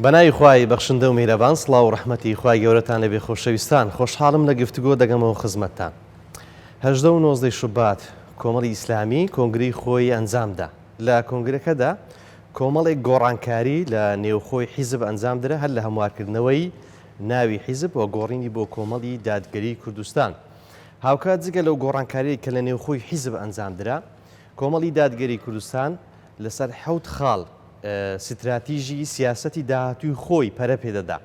بەناوی خوای بەخشندە و میهرەبان سڵاو و ڕەحمەتی خوای گەورەتان لێبێ خۆشەویستان خۆشحاڵم لە گفتوگۆ دەگەمەوە خزمەتتان 18 و 19 شوبات کۆمەڵی ئیسلامی کۆنگرەی خۆی ئەنجامدا لە کۆنگرەکەدا کۆمەڵێک گۆڕانکاری لە نێوخۆی حیزب ئەنجامدرا هەر لە هەموارکردنەوەی ناوی حیزب و گۆڕینی بۆ کۆمەڵی دادگەری کوردستان هاوکات جگە لەو گۆڕانکاریەی کە لە نێوخۆی حیزب ئەنجامدرا کۆمەڵی دادگەری کوردستان لەسەر حەوت خاڵ ستراتیژی سیاسەتی داهاتووی خۆی پەرە پێدەدا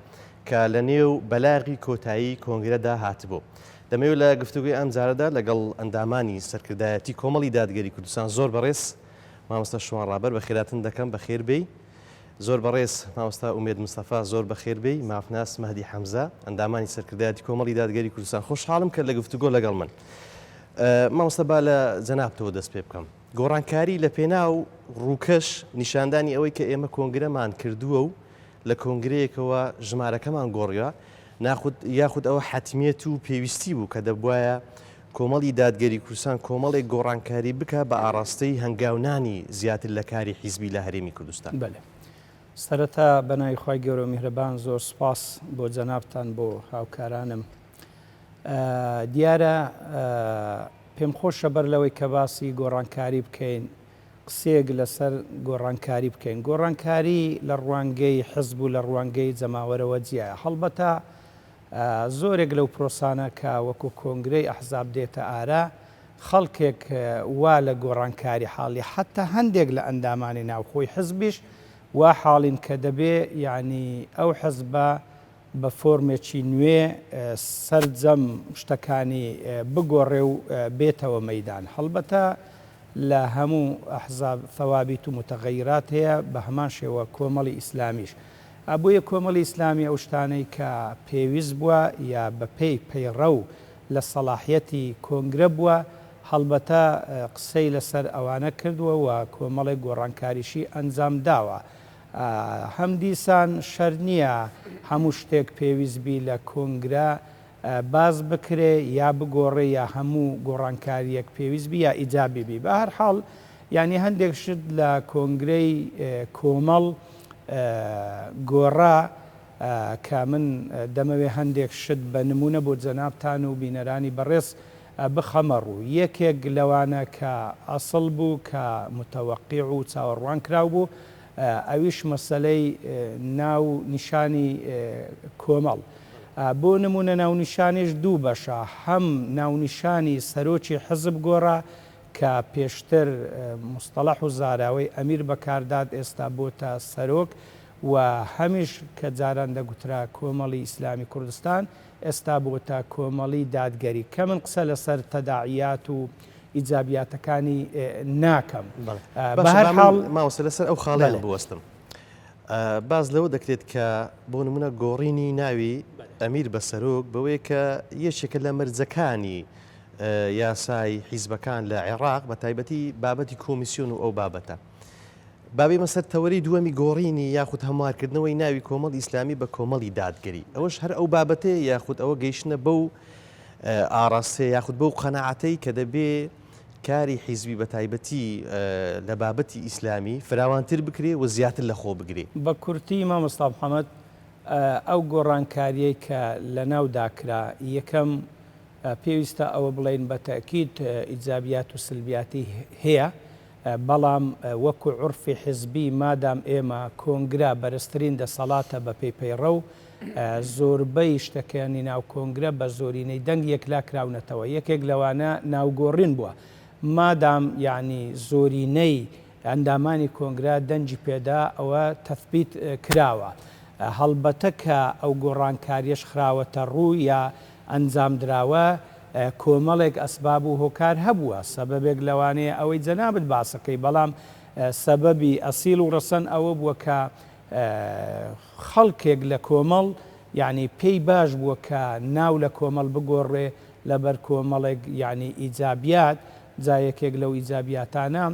کە لە نێو بەلاغی کۆتایی کۆنگرەدا هاتبوو. دەمەوێت لە گفتوگۆی ئەمجارەدا لەگەڵ ئەندامانی سەرکردایەتی کۆمەڵی دادگەری کوردستان زۆر بەڕێز مامۆستا شوان ڕابەر بەخێراتن دەکەم بەخێر بێی. زۆر بەڕێز مامۆستا ئومێد مستەفا زۆر بەخێر بێی. مافناس مەهدی حەمزە ئەندامانی سەرکردایەتی کۆمەڵی دادگەری کوردستان خۆشحاڵم کە لە گفتوگۆ لەگەڵ من. مامۆستا با لە جەنابتەوە دەست پێ بکەم. گۆڕانکاری لە پێناو ڕووکەش نیشاندانی ئەوەی کە ئێمە کۆنگرەمان کردووە و لە کۆنگرەیەکەوە ژمارەکەمان گۆڕیوە، ناخود یاخود ئەوە حەتمیەت و پێویستی بوو کە دەبوایە کۆمەڵی دادگەری کوردستان کۆمەڵێک گۆڕانکاری بکا بە ئاڕاستەی هەنگاونانی زیاتر لە کاری حیزبی لە هەرێمی کوردستان. بەلێ. سەرەتا بە ناوی خوای گەورە و میهرەبان زۆر سوپاس بۆ جەنابتان بۆ هاوکارانم. دیارە پێم خۆشە بەر لەوەی کە باسی گۆڕانکاری بکەین قسەیەک لەسەر گۆڕانکاری بکەین. گۆڕانکاری لە ڕوانگەی حزب و لە ڕوانگەی جەماوەرەوە جیایە. هەڵبەتە زۆرێک لەو پرۆسانە کە وەکو کۆنگرەی ئەحزاب دێتە ئارا، خەڵکێک وا لە گۆڕانکاری حاڵی حەتتا هەندێک لە ئەندامانی ناوخۆی حزبیش وا حاڵین کە دەبێ یانی ئەو حزبە بە فۆرمێکی نوێ سەرجەم شتەکانی بگۆڕێ و بێتەوە مەیدان. هەڵبەتە لە هەموو ئەحزاب ثوابیت و متغیرات هەیە، بە هەمان شێوە کۆمەڵی ئیسلامیش. بۆیە کۆمەڵی ئیسلامی ئەو شتانەی کە پێویست بووە یا بە پێی پەیڕەو لە سەڵاحیەتی کۆنگرە بووە، هەڵبەتە قسەی لەسەر ئەوانە کردووە و کۆمەڵێک گۆڕانکاریشی ئەنجام داوە. هەم دیسان شەرت نییە هەموو شتێک پێویست بی لە کۆنگرە باس بکرێ یا بگۆڕێ یا هەموو گۆڕانکارییەک پێویست بی یا ئیجابی بی. بە هەر حاڵ یانی هەندێک شت لە کۆنگرەی کۆمەڵ گۆڕا کە من دەمەوێ هەندێک شت بە نموونە بۆ جەنابتان و بینەرانی بەڕێز بخەمە ڕوو. یەکێک لەوانە کە ئەسڵ بوو کە متەوەقیع و چاوەڕوان کراو بوو ئەویش مەسەلەی ناو نیشانی کۆمەڵ. بۆ نموونە ناونیشانیش دوو بەشە، هەم ناونیشانی سەرۆکی حزب گۆڕا کە پێشتر موستەڵەح و زاراوەی ئەمیر بەکاردات ئێستا بۆتە سەرۆک و هەمیش کە جاران دەگوترا کۆمەڵی ئیسلامی کوردستان ئێستا بۆتە کۆمەڵی دادگەری کە من قسە لەسەر تەداعیات و ئیجابیاتەکانی ناکەم. بە هەر حاڵ مامۆستا لەسەر ئەو خاڵەیان بوەستم. باس لەوە دەکرێت کە بۆ نمونە گۆڕینی ناوی ئەمیر بە سەرۆک بەوەیە کە یەکێکە لە مەرجەکانی یاسای حیزبەکان لە عێراق بە تایبەتی بابەتی کۆمیسیۆن و ئەو بابەتە. با بێمە سەر تەوەرەی دووەمی گۆڕینی یاخود هەموارکردنەوەی ناوی کۆمەڵی ئیسلامی بە کۆمەڵی دادگەری ئەوەش هەر ئەو بابەتەیە یاخود ئەوە گەیشتنە بەو ئاڕاستەیە یاخود بەو قەناعەتەی کە دەبێ کاری حیزبی بە تایبەتی لە بابەتی ئیسلامی فراوانتر بکرێ و زیاتر لە خۆ بگرێ. بە کورتی مامۆستا محەمەد ئەو گۆڕانکاریەی کە لە ناودا کرا یەکەم پێویستە ئەوە بڵێین بە تەئکید ئیجابیات و سلبیاتی هەیە بەڵام وەکو عورفی حزبی مادام ئێمە کۆنگرە بەرزترین دەسەڵاتە بەپێی پەیڕەو، زۆربەی شتەکانی ناو کۆنگرە بە زۆرینەی دەنگ یەکلا کراونەتەوە، یەکێک لەوانە ناوگۆڕین بووە، مادام یانی زۆرینەی ئەندامانی کۆنگرە دەنگی پێدا ئەوە تەثبیت کراوە. هەڵبەتە کە ئەو گۆڕانکاریەش خراوەتە ڕوو یا ئەنجامدراوە، کۆمەڵێک ئەسباب و هۆکار هەبووە، سەبەبێک لەوانەیە ئەوەی جەنابت باسەکەی، بەڵام سەبەبی ئەسیل و ڕەسەن ئەوە بووە کە خەڵکێک لە کۆمەڵ یانی پێی باش بووە کە ناو لە کۆمەڵ بگۆڕێ لەبەر کۆمەڵێک یانی ئیجابیات، جا یەکێک لەو ئیجابیاتانە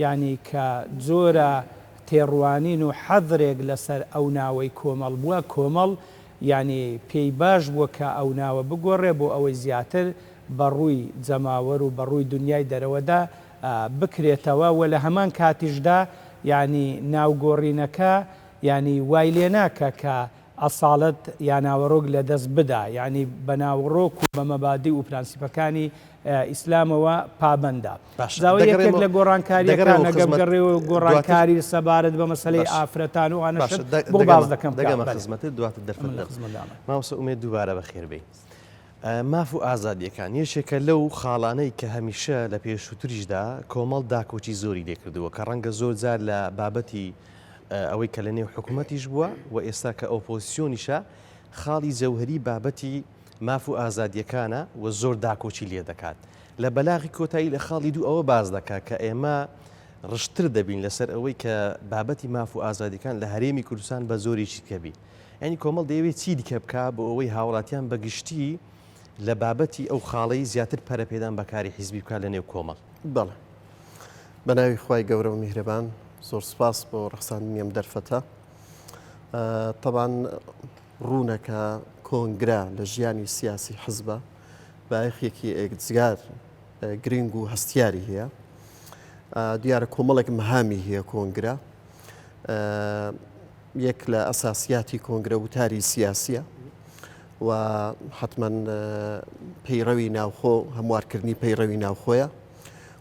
یانی کە جۆرە تێڕوانین و حەزرێک لەسەر ئەو ناوەی کۆمەڵ بووە، کۆمەڵ یانی پێی باش بووە کە ئەو ناوە بگۆڕێ بۆ ئەوەی زیاتر بە ڕووی جەماوەر و بە ڕووی دونیای دەرەوەدا بکرێتەوە و لە هەمان کاتیشدا یانی ناوگۆڕینەکە. یانی وای لێ ناکا کە ئەساڵەت یا ناوەڕۆک لە دەست بدا، یانی بە ناوەڕۆک و بە مەبادی و پرەنسیپەکانی ئیسلامەوە پابەندە. باشە جا یەکێک دەگەڕێمەوە لە گۆڕانکارییەکان دەگەڕێمەوە ئەگەر خزمەت بگەڕێوە دواتر گۆڕانکاری سەبارەت بە مەسەلەی باشە ئافرەتان و ئەوانەشت باشە بۆ باس دەگەمە دەکەم کە دەگەمە بەلێ خزمەتت دواتر دەرفەت ئەمن لە دەم. خزمەتدامە. مامۆستا ئومێد دووبارە بەخێر بێی. ماف و ئازادییەکان یەکێکە لەو خاڵانەی کە هەمیشە لە پێشووتریشدا کۆمەڵ داکۆکی زۆری لێکردووە کە ڕەنگە زۆر جار لە بابەتی ئەوەی کە لە نێو حکوومەتیش بووە و ئێستا کە ئۆپۆزیسیۆنیشە خاڵی جەوهەری بابەتی ماف و ئازادییەکانە و زۆر داکۆکی لێ دەکات. لە بەلاغی کۆتایی لە خاڵی دوو ئەوە باس دەکات کە ئێمە ڕشتتر دەبین لەسەر ئەوەی کە بابەتی ماف و ئازادییەکان لە هەرێمی کوردستان بە زۆرێکی دیکە بی. یانی کۆمەڵ دەیەوێت چی دیکە بکا بۆ ئەوەی هاوڵاتیان بە گشتی لە بابەتی ئەو خاڵەی زیاتر پەرەپێدان بە کاری حیزبی بکات لە نێو کۆمەڵ؟ بەڵێ. بە ناوی خوای گەورە و میهرەبان، زۆر سوپاس بۆ ڕەخساندنی ئەم دەرفەتە. تەبان ڕوونە کە کۆنگرە لە ژیانی سیاسی حزبە بایەخێکی ئێکجگار گرنگ و هەستیاری هەیە. دیارە کۆمەڵێک مەهامی هەیە کۆنگرە. یەک لە ئەساسیاتی کۆنگرە وتاری سیاسیە و حتمما پەیڕەوی ناوخۆ هەموارکردنی پەیڕەوی ناوخۆیە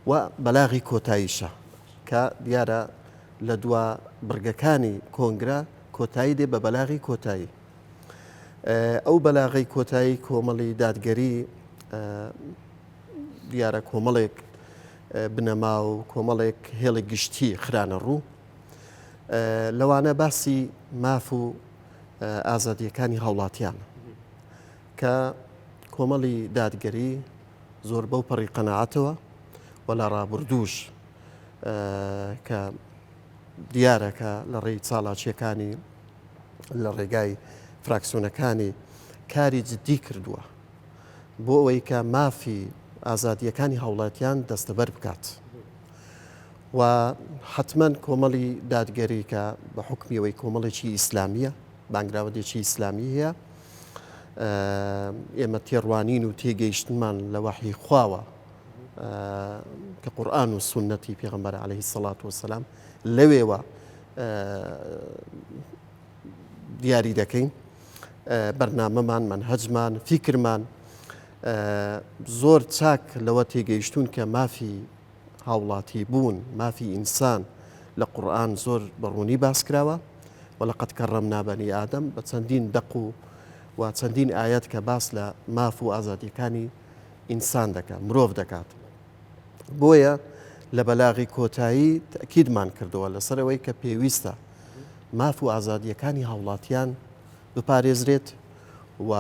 و بەلاغی کۆتاییشە کە دیارە لە دوا بڕگەکانی کۆنگرە کۆتایی دێ بە بەلاغی کۆتایی. ئەو بەلاغەی کۆتایی کۆمەڵی دادگەری دیارە کۆمەڵێک بنەما و کۆمەڵێک هێڵی گشتی خرانە ڕوو لەوانە باسی ماف و ئازادیەکانی هاوڵاتیان کە کۆمەڵی دادگەری زۆر بەو پەڕی قەنەعەتەوە و لە ڕابردووش کە دیارە کە لە ڕێی چالاکییەکانی لە ڕێگای فراکسیۆنەکانی کاری جددی کردووە بۆ ئەوەی کە مافی ئازادییەکانی هاوڵاتیان دەستەبەر بکات و حتمما کۆمەڵی دادگەری کە بە حکمیەوەی کۆمەڵێکی ئیسلامیە بانگراوەندێکی ئیسلامی هەیە ئێمە تێڕوانین و تێگەیشتنمان لە وەحی خواوە کە قورئان و سوننەتی پێغەمبەر عەلەیهی سەڵات وەسەلام لەوێوە دیاری دەکەین بەرنامەمان مەنهەجمان فیکرمان زۆر چاک لەوە تێگەیشتون کە مافی هاوڵاتی بوون مافی ئینسان لە قورئان زۆر بەڕوونی باس کراوە ولقد كرمنا بني آدم بە چەندین دەق و و چەندین ئاەت کە باس لە ماف و ئازادیەکانی ئینسان دەکات، مرۆڤ دەکات. بۆیە لە بەلاغی کۆتایی تەئکیدمان کردەوە لەسەر ئەوەی کە پێویستە ماف و ئازادییەکانی هاوڵاتیان بپارێزرێت و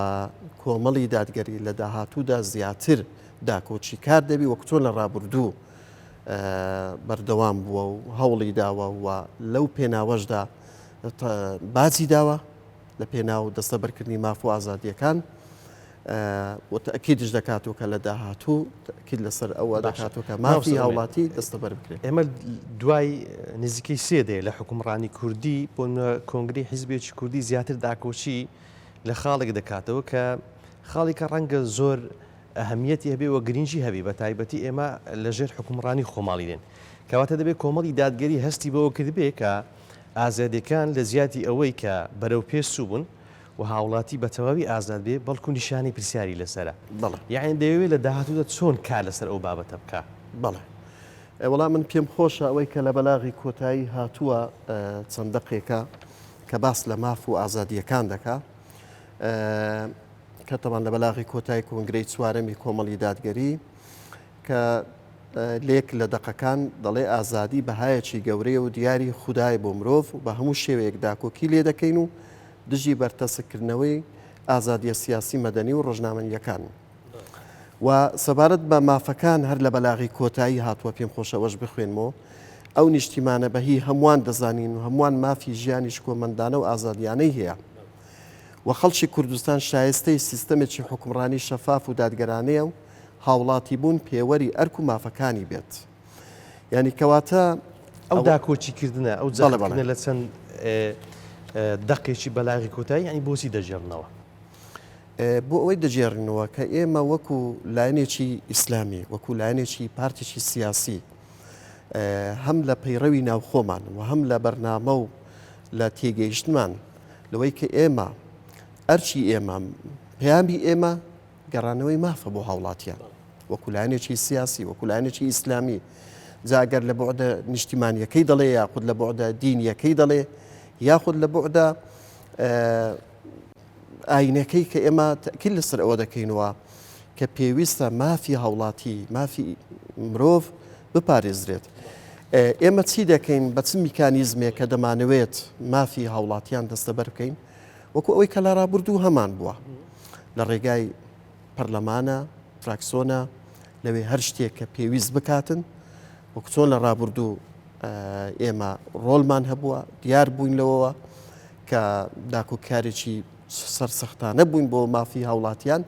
کۆمەڵی دادگەری لە داهاتوودا زیاتر داکۆکیکار دەبی وەک چۆن لە ڕابردوو بەردەوام بووە و هەوڵی داوە و لەو پێناوەشدا باجی داوە لە پێناو دەستەبەرکردنی ماف و ئازادییەکان. و تەئکیدش دەکاتەوە کە لە داهاتوو تەئکید لەسەر ئەوە دەکاتەوە کە مافی هاوڵاتی دەستەبەر بکرێت. ئێمە دوای نزیکەی سێ دەیە لە حوکمڕانی کوردی بۆ کۆنگرەی حیزبێکی کوردی زیاتر داکۆکی لە خاڵێک دەکاتەوە کە خاڵێکە ڕەنگە زۆر ئەهمیەتی هەبێ و گرنگی هەبێ بە تایبەتی ئێمە لەژێر حوکمڕانی خۆماڵی دێن کەواتە دەبێت کۆمەڵی دادگەری هەستی بەوە کردبێ کە ئازادیەکان لە جیاتی ئەوەی کە بەرەو پێش چووبوون و هاوڵاتی بە تەواوی ئازاد بێ بەڵکو نیشانەی پرسیاری لەسەرە. بەڵێ. یەعنی دەیەوێ لە داهاتوودا چۆن کار لەسەر ئەو بابەتە بکا؟ بەڵێ. وەڵا من پێم خۆشە ئەوەی کە لە بەلاغی کۆتایی هاتووە چەند دەقێکە کە باس لە ماف و ئازادییەکان دەکا کە تەبان لە بەلاغی کۆتای کۆنگرەی چوارەمی کۆمەڵی دادگەری کە لەیەک لە دەقەکان دەڵێ ئازادی بەهایەکی گەورەیە و دیاری خودایە بۆ مرۆڤ و بە هەموو شێوەیەک داکۆکی لێ دەکەین و دژی بەرتەسککردنەوەی ئازادیە سیاسی مەدەنی و ڕۆژنامەنیەکان و سەبارەت بە مافەکان هەر لە بەلاغی کۆتایی هاتووە پێم خۆشە ئەوەش بخوێنمەوە ئەو نیشتیمانە بە هی هەمووان دەزانین و هەمووان مافی ژیانی شکۆمەندانە و ئازادیانەی هەیە و خەڵکی کوردستان شایستەی سیستەمێکی حوکمڕانی شەفاف و دادگەرانەیە و هاوڵاتیبوون پێوەری ئەرک و مافەکانی بێت. یانی کەواتە ئەو داکۆکیکردنە، ئەو جەختکردنە لە چەند دەقێکی بەلاغی کۆتایی، یانی بۆچی دەگێڕنەوە؟ بۆ ئەوەی دەگێڕینەوە کە ئێمە وەکو لایەنێکی ئیسلامی، وەکو لایەنێکی پارتێکی سیاسی هەم لە پەیڕەوی ناوخۆمان و هەم لە بەرنامە و لە تێگەیشتمان لەوەی کە ئێمە ئەرکی ئێمە پەیامی ئێمە گەڕانەوەی مافە بۆ هاوڵاتیان وەکو لایەنێکی سیاسی وەکو لایەنێکی ئیسلامی جا گەر لە بوعدە نیشتیمانیەکەی دەڵێ یاخود لە بوعدە دینیەکەی دەڵێ یاخود لە بوعدە ئاینەکەی کە ئێمە تەئکید لەسەر ئەوە دەکەینەوە کە پێویستە مافی هاوڵاتی مافی مرۆڤ بپارێزرێت. ئێمە چی دەکەین بە چ میکانیزمێک کە دەمانەوێت مافی هاوڵاتیان دەستەبەر بکەین وەکو ئەوەی کە لە ڕابردوو هەمان بووە لە ڕێگای پەرلەمانە فراکسۆنە لەوێ هەر شتێک کە پێویست بکاتن وەک چۆن لە ڕابردوو ئێمە ڕۆلمان هەبووە دیار بووین لەوەوە کە داکۆکیکارێکی سەرسەختانە بووین بۆ مافی هاوڵاتیان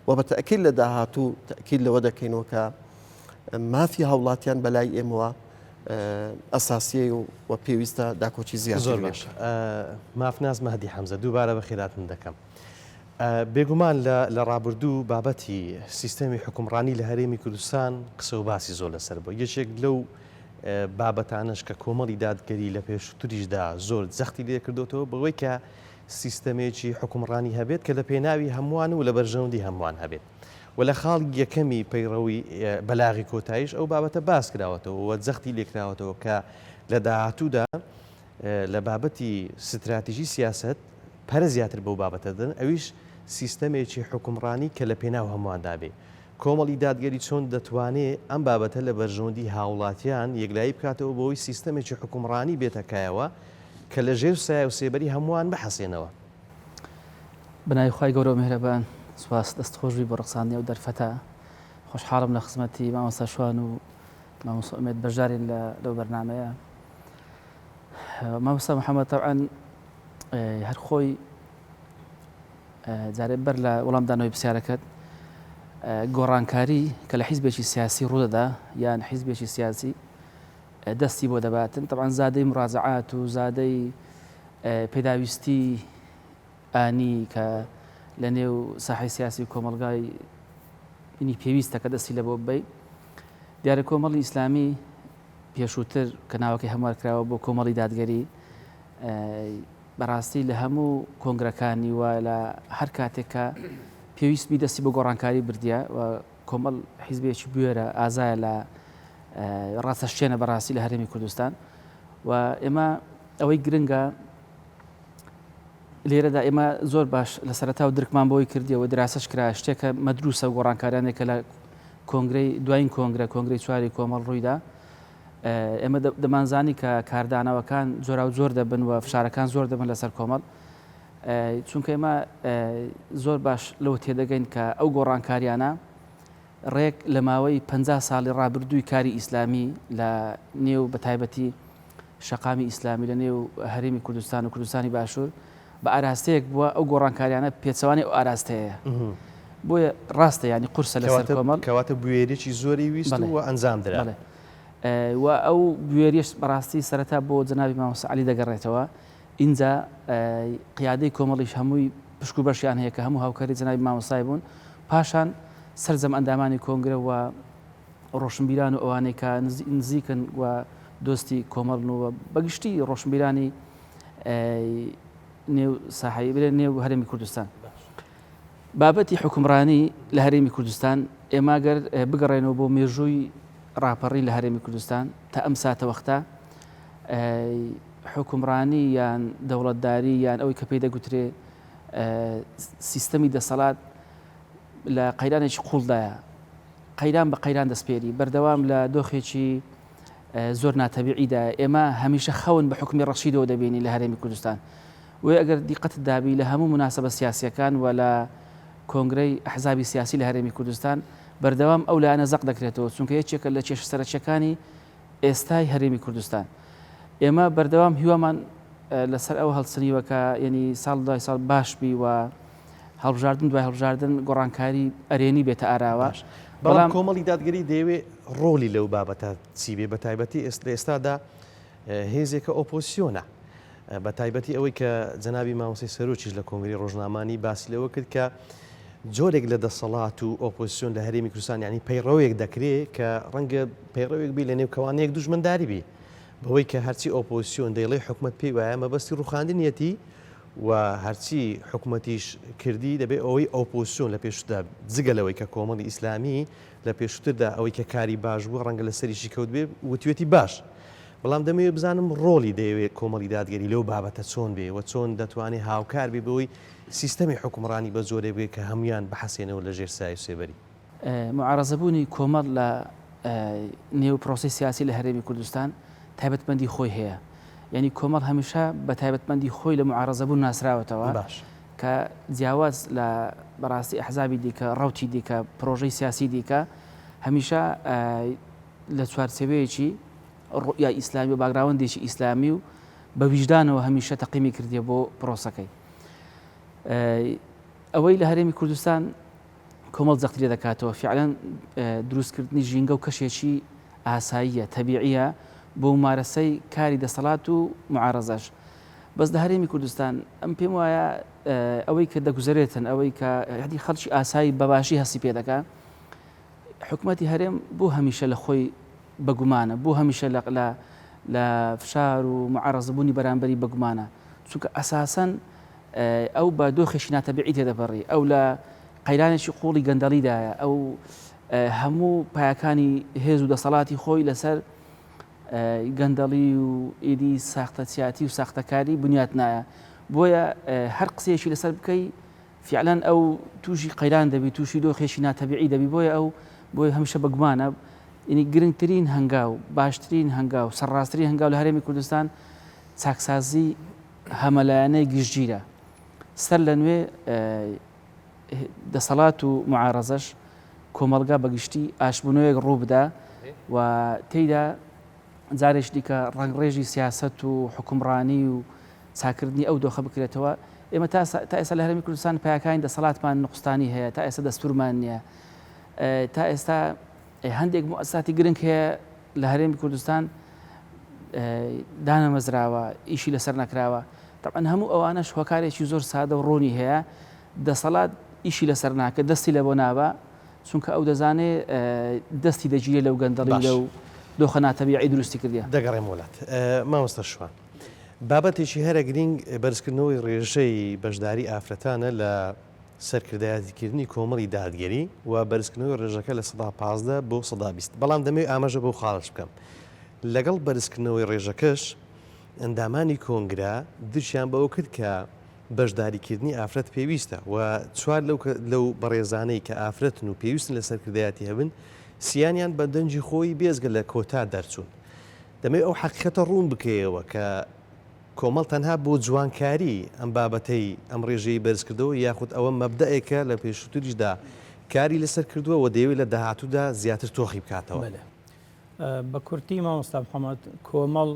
و بە تەئکید لە داهاتوو تەئکید لەوە دەکەینەوە کە مافی هاوڵاتیان بەلای ئێمەوە ئەساسیە و پێویستە داکۆکی زیاتر زۆر باش مافناس مەهدی حەمزە دووبارە بەخێراتن دەکەم. بێگومان لە ڕابردوو بابەتی سیستەمی حکومڕانی لە هەرێمی کوردستان قسە و باسی زۆر لەسەر بووە یەکێک لەو بابەتانەش کە کۆمەڵی دادگەری لە پێشووتریشدا زۆر جەختی لێکردۆتەوە بەوەی کە سیستەمێکی حکومڕانی هەبێت کە لە پێناوی هەمووان و لە بەرژەوەندی هەمووان هەبێت و لە خاڵی یەکەمی پەیڕەوی بەلاغی کۆتاییش ئەو بابەتە باس کراوەتەوە و جەختی لێکراوەتەوە کە لە داهاتوودا لە بابەتی ستراتیژی سیاسەت پەرە زیاتر بەو بابەتە دەدەن ئەویش سیستەمێکی حوکمڕانی کە لە پێناو هەموواندا بێ. کۆمەڵی دادگەری چۆن دەتوانێ ئەم بابەتە لە بەرژەوەندی هاوڵاتیان یەکلایی بکاتەوە بۆوەی سیستەمێکی حوکمڕانی بێتە کایەوە کە لە ژێر سایە و سێبەری هەمووان بحەسێنەوە؟ بەناوی خوای گەورەو میهرەبان سوپاس دەست خۆش بی بۆ ڕەخساندنی ئەو دەرفەتە خۆشحاڵم لە خزمەتی مامۆستا شوان و مامۆستا ئومێد بەشدارین لە لەو بەرنامەیە مامۆستا محەممەد تەبعەن هەر خۆی جارێ بەر لە وەڵامدانەوەی پرسیارەکەت گۆڕانکاری کە لە حیزبێکی سیاسی ڕوودەدا یان حیزبێکی سیاسی دەستی بۆ دەباتن طبعا زادەی مراجعات و زادەی پێداویستی ئانی کە لە نێو ساحی سیاسی و کۆمەلگای ینی پێویستە کە دەستی لە بۆ بی دیارە کۆمەڵی ئیسلامی پێشووتر کە ناوەکەی هەموار کراوە بۆ کۆمەڵی دادگەری بەڕاستی لە هەموو کۆنگرەکانی و لە هەر کاتێک کە پێویست بی دەستی بۆ گۆڕانکاری بردیە و کۆمەڵ حیزبێکی بوێرە ئازایە لە ڕاستەشتێنە بەڕاستی لە هەرێمی کوردستان و ئێمە ئەوەی گرنگە لێرەدا ئێمە زۆر باش لە سەرەتا و درکمان بۆی کردیەوە دراسەش کرا شتێکە مەدروسە و گۆڕانکاریانێکە لە کۆنگرەی دوایین کۆنگرە کۆنگرەی چواری کۆمەڵ ڕوویدا ئێمە دەمانزانی کە کاردانەوەکان جۆراو جۆر دەبن و فشارەکان زۆر دەبن لەسەر کۆمەڵ چونکە ئێمە زۆر باش لەوە تێدەگەین کە ئەو گۆڕانکاریانە ڕێک لە ماوەی پ ساڵی ڕابردووی کاری ئیسلامی لە نێو بە تایبەتی شەقامی ئیسلامی لە نێو هەرێمی کوردستان و کوردستانی باشوور بە ئاراستەیەک بووە ئەو گۆڕانکاریانە پێچەوانەی ئەو ئاراستەیە بۆیە ڕاستە ینی قورسە لەسەر کۆمەڵ کەواتە بوێریی زۆری ویست و ئەنجام درا و ئەو بوێریش بەڕاستی سەرەتا بۆ جەنابی مامۆستا عەلی دەگەڕێتەوە ئینجا قیادەی کۆمەڵیش هەمووی پشک و بەشیان هەیە کە هەموو هاوکاری جەنابی مامۆستای بوون پاشان سەرجەم ئەندامانی کۆنگرە و ڕۆشنبیران و ئەوانەی کە نزیکن و دۆستی کۆمەڵن و بەگشتی ڕۆشنبیرانی نێو ساحەی بلێ نێو هەرێمی کوردستان. بابەتی حوکمڕانی لە هەرێمی کوردستان ئێمە گەر بگەڕێنەوە بۆ مێژووی ڕاپەڕین لە هەرێمی کوردستان تا ئەم ساتەوەختە حوکمڕانی یان دەوڵەتداری یان ئەوەی کە پێی دەگوترێ سیستەمی دەسەڵات لە قەیرانێکی قوڵدایە قەیران بە قەیران دەسپێری بەردەوام لە دۆخێکی زۆر ناتەبیعیدایە ئێمە هەمیشە خەون بە حوکمی ڕەشیدەوە دەبینین لە هەرێمی کوردستان وێ ئەگەر دیقەتت دابی لە هەموو مناسبە سیاسیەکان و لە کۆنگرەی ئەحزابی سیاسی لە هەرێمی کوردستان بەردەوام ئەو لایەنە زەق دەکرێتەوە چونکە یەکێکە لە کێشە سەرەکیەکانی ئێستای هەرێمی کوردستان ئێمە بەردەوام هیوامان لەسەر ئەو هەڵچنیوە کە یعنی ساڵ دوای ساڵ باش بی و هەڵبژاردن دوای هەڵبژاردن گۆڕانکاری ئەرێنی بێتە ئاراوە. بەڵام کۆمەڵی دادگەری دەیەوێ ڕۆڵی لەو بابەتە چی بێ بە تایبەتی لە ئێستادا هێزێکە ئۆپۆزسیۆنە بە تایبەتی ئەوەی کە جەنابی مامۆستای سەرۆکیش لە کۆنگرەی ڕۆژنامانی باسی لەوە کرد کە جۆرێک لە دەسەڵات و ئۆپۆزسیۆن لە هەرێمی کوردستان یعنی پەیڕەوێک دەکرێ کە ڕەنگە پەیڕەوێک بی لە نێو کەوانەیەک دوژمنداری بی. بەوەی کە هەرچی ئۆپۆزسیۆن دەیڵێ حکومەت پێی وایە مەبەستی ڕوخاندنیەتی و هەرچی حکومەتیش کردی دەبێ ئەوەی ئۆپۆزسیۆن لە پێشودا جگە لەوەی کە کۆمەڵی ئیسلامی لە پێشوتردا ئەوەی کە کاری باش بووە ڕەنگە لەسەریشی کەوتبێ وتوێتی باش بەڵام دەمەوێت بزانم ڕۆڵی دەیەوێت کۆمەڵی دادگەری لەو بابەتە چۆن بێ و چۆن دەتوانێت هاوکار بێ بەوەی سیستەمی حوکمڕانی بە جۆرێک بێ کە هەموویان بحەسێنەوە لە ژێر سایە و سێبەری. موعارەزەبوونی کۆمەڵ لە نێو پرۆسەی سیاسی لە هەرێمی کوردستان تایبەتمەندی خۆی هەیە. یانی کۆمەڵ هەمیشە بە تایبەتمەندی خۆی لە موعارەزەبوون ناسراوەتەوە باش. کە جیاواز لە بەڕاستی ئەحزابی دیکە، ڕەوتی دیکە، پرۆژەی سیاسی دیکە هەمیشە لە چوارچێوەیەکی ڕوئیای ئیسلامی و باگراوەندێکی ئیسلامی و بە ویژدانەوە هەمیشە تەقیمی کردیە بۆ پرۆسەکەی. ئەوەی لە هەرێمی کوردستان کۆمەڵ جەختی لێ دەکاتەوە فیعلەن دروستکردنی ژینگە و کەشێکی ئاساییە، تەبیعیە بۆ ممارەسەی کاری دەسەڵات و معارەزەش. بەس لە هەرێمی کوردستان ئەم پێم وایە ئەوەی کە دەگوزەرێتن ئەوەی کە هەدی خەڵکی ئاسایی بەباشی هەستی پێ دەکا حکوومەتی هەرێم بۆ هەمیشە لە خۆی بەگومانە بۆ هەمیشە لە لە لە فشار و معارەزەبوونی بەرامبەری بەگومانە چونکە ئەساسەن ئەو بە دۆخێکی ناتەبیعی تێدەپەڕی، ئەو لە قەیرانێکی قووڵی گەندەڵیدایە، ئەو هەموو پایەکانی هێز و دەسەڵاتی خۆی لەسەر گەندەڵی و ئیدی ساختەچیاتی و ساختەکاری بنیات نایە. بۆیە هەر قسەیەکی لەسەر بکەی فیعلەن ئەو تووشی قەیران دەبی، تووشی دۆخێکی ناتەبیعی دەبی، بۆیە ئەو بۆیە هەمیشە بەگومانە. یعنی گرنگترین هەنگاو، باشترین هەنگاو، سەرڕاستترین هەنگاو لە هەرێمی کوردستان چاکسازی هەمەلایەنەی گشتگیرە. سەر لە نوێ دەسەڵات و موعارەزەش کۆمەڵگا بە گشتی ئاشبوونەوەیەک ڕوو بدا و تێیدا جارێکی دیکە ڕەنگڕێژی سیاسەت و حوکمڕانی و چاکردنی ئەو دۆخە بکرێتەوە. ئێمە تا تا ئێستا لە هەرێمی کوردستان پایەکانی دەسەڵاتمان نوقستانی هەیە، تا ئێستا دەستوورمان نییە، تا ئێستا هەندێک موئەسساتی گرنگ هەیە لە هەرێمی کوردستان دانەمەزراوە، ئیشی لەسەر نەکراوە. تەبعەن هەموو ئەوانەش هۆکارێکی زۆر سادە و ڕوونی هەیە، دەسەڵات ئیشی لەسەر ناکە، دەستی لە بۆ نابا، چونکە ئەو دەزانێ دەستی دەگیرێ لەو گەندەڵی و باش. لەو دۆخە ناتەبیعی دروستی کردیە. دەگەڕێمەوە لات مامۆستا شوان. بابەتێکی هەرە گرینگ بەرزکردنەوەی ڕێژەی بەشداری ئافرەتانە لە سەرکردایەتیکردنی کۆمەڵی دادگەری و بەرزکردنەوەی ڕێژەکە 15% بۆ 20%. بەڵام دەمەوێت ئاماژە بەو خاڵەش بکەم لەگەڵ بەرزکردنەوەی ڕێژەکەش ئەندامانی کۆنگرە درکیان بەوە کرد کە بەشداریکردنی ئافرەت پێویستە و چوار لەو لەو بەڕێزانەی کە ئافرەتن و پێویستن لە سەرکردایەتی هەبن سیانیان بە دەنگی خۆی بێزگە لە کۆتا دەرچوون. دەمەوێت ئەو حەقیقەتە ڕوون بکەیەوە کە کۆمەڵ تەنها بۆ جوانکاری ئەم بابەتەی ئەم ڕێژەیەی بەرزکردەوە یاخود ئەوە مەبدەئێکە لە پێشووتریشدا کاری لەسەر کردووە و دەیەوێت لە داهاتوودا زیاتر تۆخی بکاتەوە؟ بەلێ. بە کورتی مامۆستا محەمەد، کۆمەڵ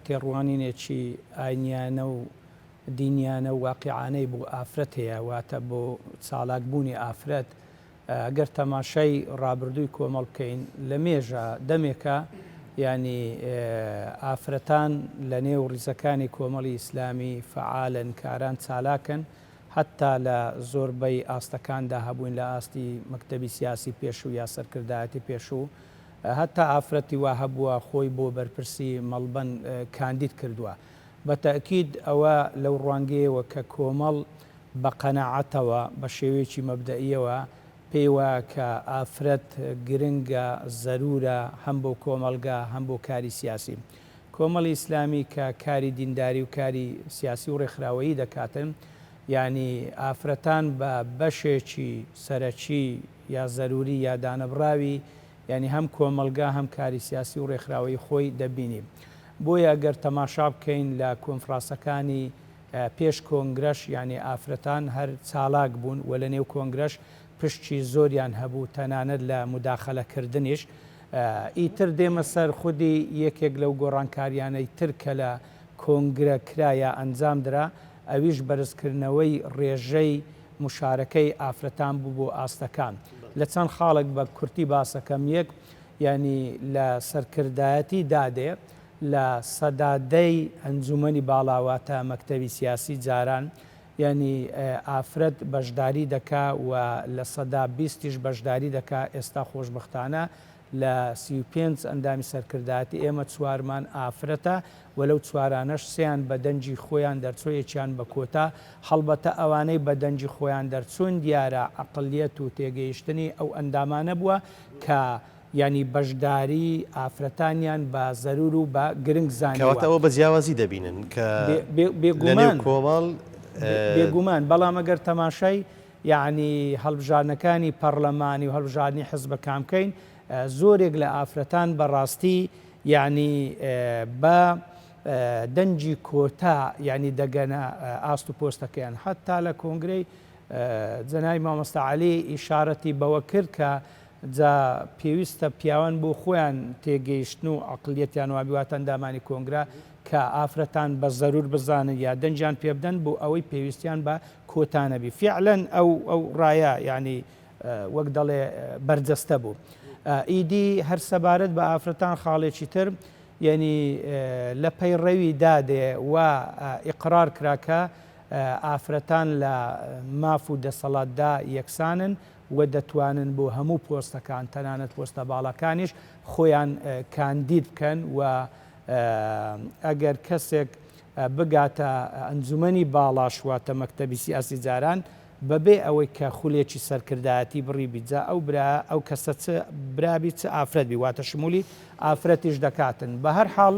تێڕوانینێکی ئاینیانە و دینیانە و واقیعانەی بۆ ئافرەت هەیە، واتە بۆ چالاک بوونی ئافرەت، گەر تەماشای ڕابردووی کۆمەڵ بکەین لە مێژە دەمێکە یانی ئافرەتان لە نێو ڕیزەکانی کۆمەڵی ئیسلامی فەعالن کاران چالاکن هەتا لە زۆربەی ئاستەکاندا هەبووین لە ئاستی مەکتەبی سیاسی پێشوو یا سەرکردایەتی پێشوو هەتا ئافرەتی وا هەبووە خۆی بۆ بەرپرسی مەڵبەن کاندید کردووە بە تەئکید ئەوە لەو ڕوانگەیەوە کە کۆمەڵ بە قەناعەتەوە، بە شێوەیەکی مەبدەئییەوە پێی وایە کە ئافرەت گرنگە، زەروورە هەم بۆ کۆمەڵگا هەم بۆ کاری سیاسی. کۆمەڵی ئیسلامی کە کاری دینداری و کاری سیاسی و ڕێکخراوەیی دەکاتن، یانی ئافرەتان بە بەشێکی سەرەکی یا زەرووری یا دانەبڕاوی یانی هەم کۆمەڵگا هەم کاری سیاسی و ڕێکخراوەیی خۆی دەبینی. بۆیە گەر تەماشا بکەین لە کۆنفراسەکانی پێش کۆنگرەش یانی ئافرەتان هەر چالاک بوون و لە نێو کۆنگرەش پشکی زۆریان هەبوو تەنانەت لە موداخەلە کردنیش. ئیتر دێمە سەر خودی یەکێک لەو گۆڕانکاریانەی تر کە لە کۆنگرە کرا یا ئەنجام درا ئەویش بەرزکردنەوەی ڕێژەی موشارەکەی ئافرەتان بوو بۆ ئاستەکان. لە چەند خاڵێک بە کورتی باسەکەم یەک یانی لە سەرکردایەتی دادێ لە سەدا دەی ئەنجومەنی باڵا واتە مەکتەبی سیاسی جاران یانی ئافرەت بەشداری دەکا و 20%یش بەشداری دەکا ئێستا خۆشبەختانە. لە 35 ئەندامی سەرکردایەتی ئێمە چوارمان ئافرەتە و لەو چوارانەش سێیان بە دەنگی خۆیان دەرچوون یەکیان بە کۆتا، هەڵبەتە ئەوانەی بە دەنگی خۆیان دەرچوون دیارە عەقڵیەت و تێگەیشتنی ئەو ئەندامانە بووە کە یانی بەشداری ئافرەتانیان بە زەرور و بە گرنگ زانیوە. کەواتە ئەوە بە جیاوازی دەبینن کە لەنێو کۆمەڵ. بێگومان، بەڵام ئەگەر تەماشای یانی هەڵبژاردنەکانی پەڕلەمانی و هەڵبژاردنی حزبەکان بکەین زۆرێک لە ئافرەتان بەڕاستی یانی بە دەنگی کۆتا یانی دەگەنە ئاست و پۆستەکەیان حتا لە کۆنگرەی جەنابی مامۆستا عەلی ئیشارەتی بەوە کرد کە جا پێویستە پیاوان بۆ خۆیان تێگەیشتن و عەقڵیەتیان وابی واتە ئەندامانی کۆنگرە کە ئافرەتان بە زەرور بزانن یا دەنگیان پێ بدەن بۆ ئەوەی پێویستیان بە کۆتا نەبی فعلەن ئەو ئەو ڕایە یانی وەک دەڵێ بەرجەستە بوو. ئیدی هەر سەبارەت بە ئافرەتان خاڵێکی تر یەنی لە پەیڕەوی دادێ و ئیقرار کرا کە ئافرەتان لە ماف و دەسەڵاتدا یەکسانن و دەتوانن بۆ هەموو پۆستەکان تەنانەت پۆستە باڵاکانیش خۆیان کاندید بکەن و ئەگەر کەسێک بگاتە ئەنجومەنی باڵاش واتە مەکتەبی سیاسی جاران بەبێ ئەوەی کە خولێکی سەرکردایەتی بڕیبی جا ئەو برا ئەو کەسە چ برابی چ ئافرەت بی واتە شمولی ئافرەتیش دەکاتن بەهەر حاڵ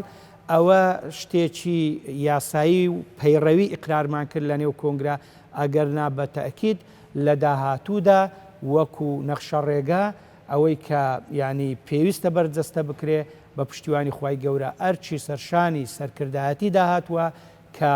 ئەوە شتێکی یاسایی و پەیڕەوی ئیقرارمان کرد لە نێو کۆنگرە ئەگەر نا بە تەئکید لە داهاتوودا وەکو نەخشەڕێگا ئەوەی کە یانی پێویستە بەرجەستە بکرێ بە پشتیوانی خوای گەورە ئەرکی سەرشانی سەرکردایەتی داهاتووە کە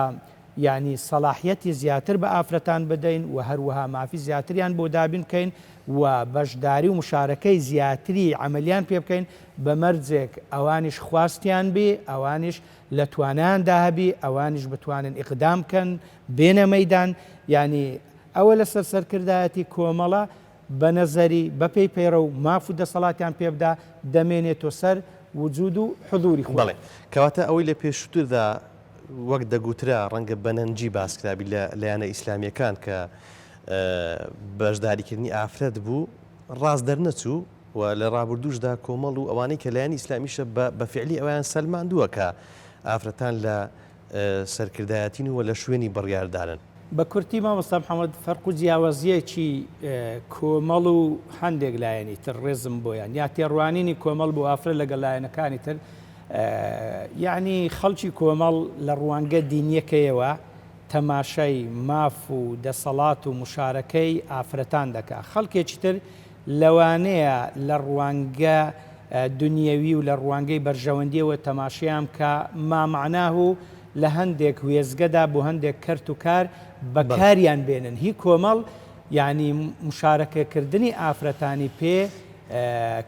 یانی سەڵاحیەتی زیاتر بە ئافرەتان بدەین و هەروەها مافی زیاتریان بۆ دابین بکەین و بەشداری و مشارەکەی زیاتری عەمەلیان پێ بکەین بە مەرجێک ئەوانیش خواستیان بی ئەوانیش لە توانایاندا هەبی ئەوانیش بتوانن ئیقدام بکەن بێنە مەیدان یانی ئەوە لەسەر سەرکردایەتی کۆمەڵە بە نەزەری بە پێی پەیڕەو ماف و دەسەڵاتیان پێ بدا دەمێنێتۆ سەر وجود و حزوری خۆی. بەڵێ. کەواتە ئەوەی لە پێشووتردا وەک دەگوترا ڕەنگە بە نەنگی باس کرابی لە لایەنە ئیسلامییەکان کە بەشداریکردنی ئافرەت بوو ڕاست دەرنەچوو و لە ڕابردووشدا کۆمەڵ و ئەوانەی کە لایەنی ئیسلامیشە بە فعلی ئەویان سەلماندووە کە ئافرەتان لە سەرکردایەتین و لە شوێنی بڕیاردانن. بە کورتی مامۆستا محمد فەرق و جیاوازیەکی کۆمەڵ و هەندێک لایەنی تر ڕێزم بۆیان یا تێڕوانینی کۆمەڵ بۆ ئافرەت لەگەڵ لایەنەکانی تر یعنی خەڵکی کۆمەڵ لە ڕوانگە دینیەکەیەوە تەماشای ماف و دەسەڵات و مشارەکەی ئافرەتان دەکا خەڵکێکی تر لەوانەیە لە ڕوانگە دونیەوی و لە ڕوانگەی بەرژەوەندیەوە تەماشیان بکا ما معناه لە هەندێک وێستگەدا بۆ هەندێک کەرت و کار بەکاریان بێنن هی کۆمەڵ یانی مشارەکەکردنی ئافرەتانی پێ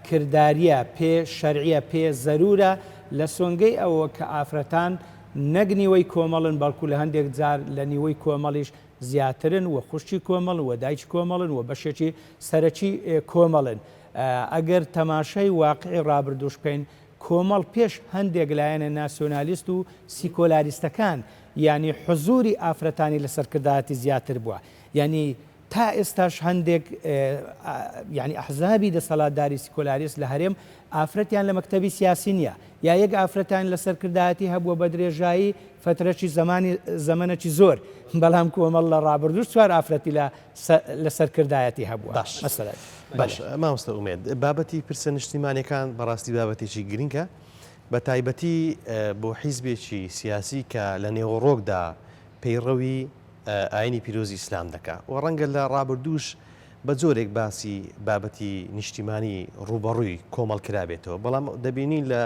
کرداریە پێ شەرعیە پێ زەرورە لە سۆنگەی ئەوە کە ئافرەتان نەک نیوەی کۆمەڵن بەڵکو لە هەندێک جار لە نیوەی کۆمەڵیش زیاترن و خوشکی کۆمەڵن و دایکی کۆمەڵن و بەشێکی سەرەکی کۆمەڵن. ئەگەر تەماشای واقعی ڕابردووش بکەین، کۆمەڵ پێش هەندێک لایەنە ناسیۆنالیست و سیکۆلاریستەکان، یانی حزووری ئافرەتانی لە سەرکردایەتی زیاتر بووە. یانی تا ئێستاش هەندێک یانی ئەحزابی دەسەلاتداری سیکۆلاریست لە هەرێم ئافرەتیان لە مەکتەبی سیاسی نییە. یا یەک ئافرەتان لە سەرکردایەتی هەبووە بە درێژایی فەترەکی زەمانی زەمەنەکی زۆر، بەڵام کۆمەڵ لە ڕابردووش چوار ئافرەتی لە لە سەرکردایەتی هەبووە. باش مەسەلەن. باش مامۆستا ئومێد، بابەتی پرسە نیشتیمانیەکان بەڕاستی بابەتێکی گرنگە، بە تایبەتی بۆ حیزبێکی سیاسی کە لە نێوەڕۆکدا پەیڕەوی ئاینی پیرۆزی ئیسلام دەکا و ڕەنگە لە ڕابردووش بە جۆرێک باسی بابەتی نیشتیمانی ڕووبەڕووی کۆمەڵ کرابێتەوە، بەڵام دەبینین لە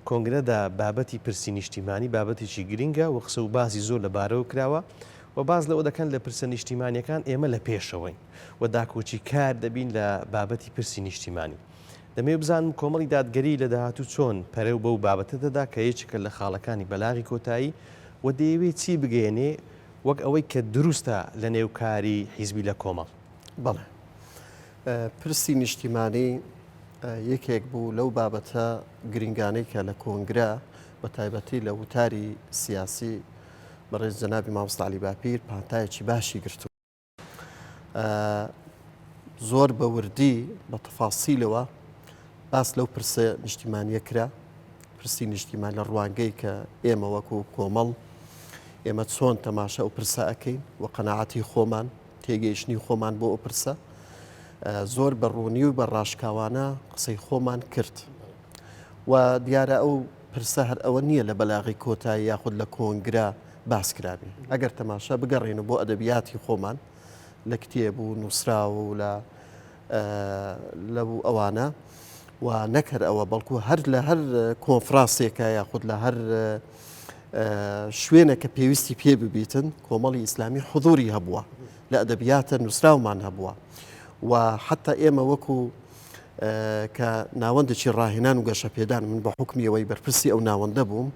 کۆنگرەدا بابەتی پرسی نیشتیمانی بابەتێکی گرنگە و قسە و باسی زۆر لەبارەوە کراوە و باس لەوە دەکەن لە پرسە نیشتیمانیەکان ئێمە لە پێشەوەین و داکۆکیکار دەبین لە بابەتی پرسی نیشتیمانی. دەمەوێت بزانم کۆمەڵی دادگەری لە داهاتوو چۆن پەرە بەو بابەتە دەدا کە یەکێکە لە خاڵەکانی بەلاغی کۆتایی و دەیەوێت چی بگەیەنێ وەک ئەوەی کە دروستە لە نێو کاری حیزبی لە کۆمەڵ. بەڵێ. پرسی نیشتیمانی یەکێک بوو لەو بابەتە گرنگانەی کە لە کۆنگرە بە تایبەتی لە وتاری سیاسی بەڕێز جەنابی مامۆستا عەلی باپیر پانتایەکی باشی گرتووە. زۆر بە وردی بە تەفاسیلەوە. باس لەو پرسە نیشتیمانیە کرا، پرسی نیشتیمان لە ڕوانگەی کە ئێمە وەکو کۆمەڵ ئێمە چۆن تەماشا ئەو پرسە ئەکەین و قەناعەتی خۆمان تێگەیشتنی خۆمان بۆ ئەو پرسە زۆر بە ڕوونی و بە ڕاشکاوانە قسەی خۆمان کرد و دیارە ئەو پرسە هەر ئەوە نییە لە بەلاغی کۆتایی یاخود لە کۆنگرە باس کرابی ئەگەر تەماشا بگەڕێن بۆ ئەدەبیاتی خۆمان لە کتێب و نووسراو و لە لەو ئەوانە و نەک هەر ئەوە بەڵکو هەر لە هەر کۆنفرانسێکە یاخود لە هەر شوێنە کە پێویستی پێ ببیتن کۆمەڵی ئیسلامی حضوری هەبووە لە ئەدەبیاتە نووسراومان هەبووە و حتا ئێمە وەکو کە ناوەندێکی ڕاهێنان و گەشەپێدان من بە حکمی ئەوەی بەرپرسی ئەو ناوەندە بووم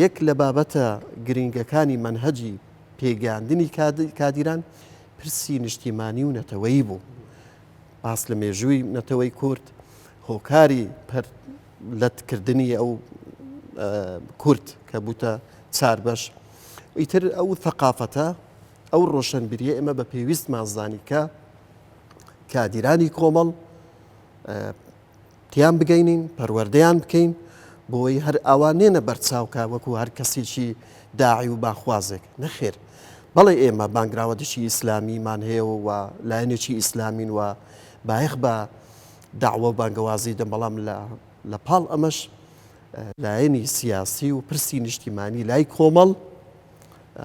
یەک لە بابەتە گرنگەکانی مەنهەجی پێگەیاندنی کادیران پرسی نیشتیمانی و نەتەوەیی بوو. باس لە مێژووی نەتەوەی کورد، هۆکاری پەر لەتکردنی ئەو کورد کە بووتە چار بەش. ئیتر ئەو ثەقافەتە، ئەو ڕۆشنبیریە ئێمە بە پێویستمان زانی کە کادیرانی کۆمەڵ تیان بگەینین، پەروەردەیان بکەین، بۆی هەر ئاوا نێنە بەرچاو کە وەکو هەر کەسێکی داعی و بانگخوازێک، نەخێر، بەڵێ ئێمە بانگراوەدێکی ئیسلامیمان هەیە و لایەنێکی ئیسلامین و بایەخ بە دەعوە و بانگەوازی دەن، بەڵام لە پاڵ ئەمەش لایەنی سیاسی و پرسی نیشتیمانی لای کۆمەڵ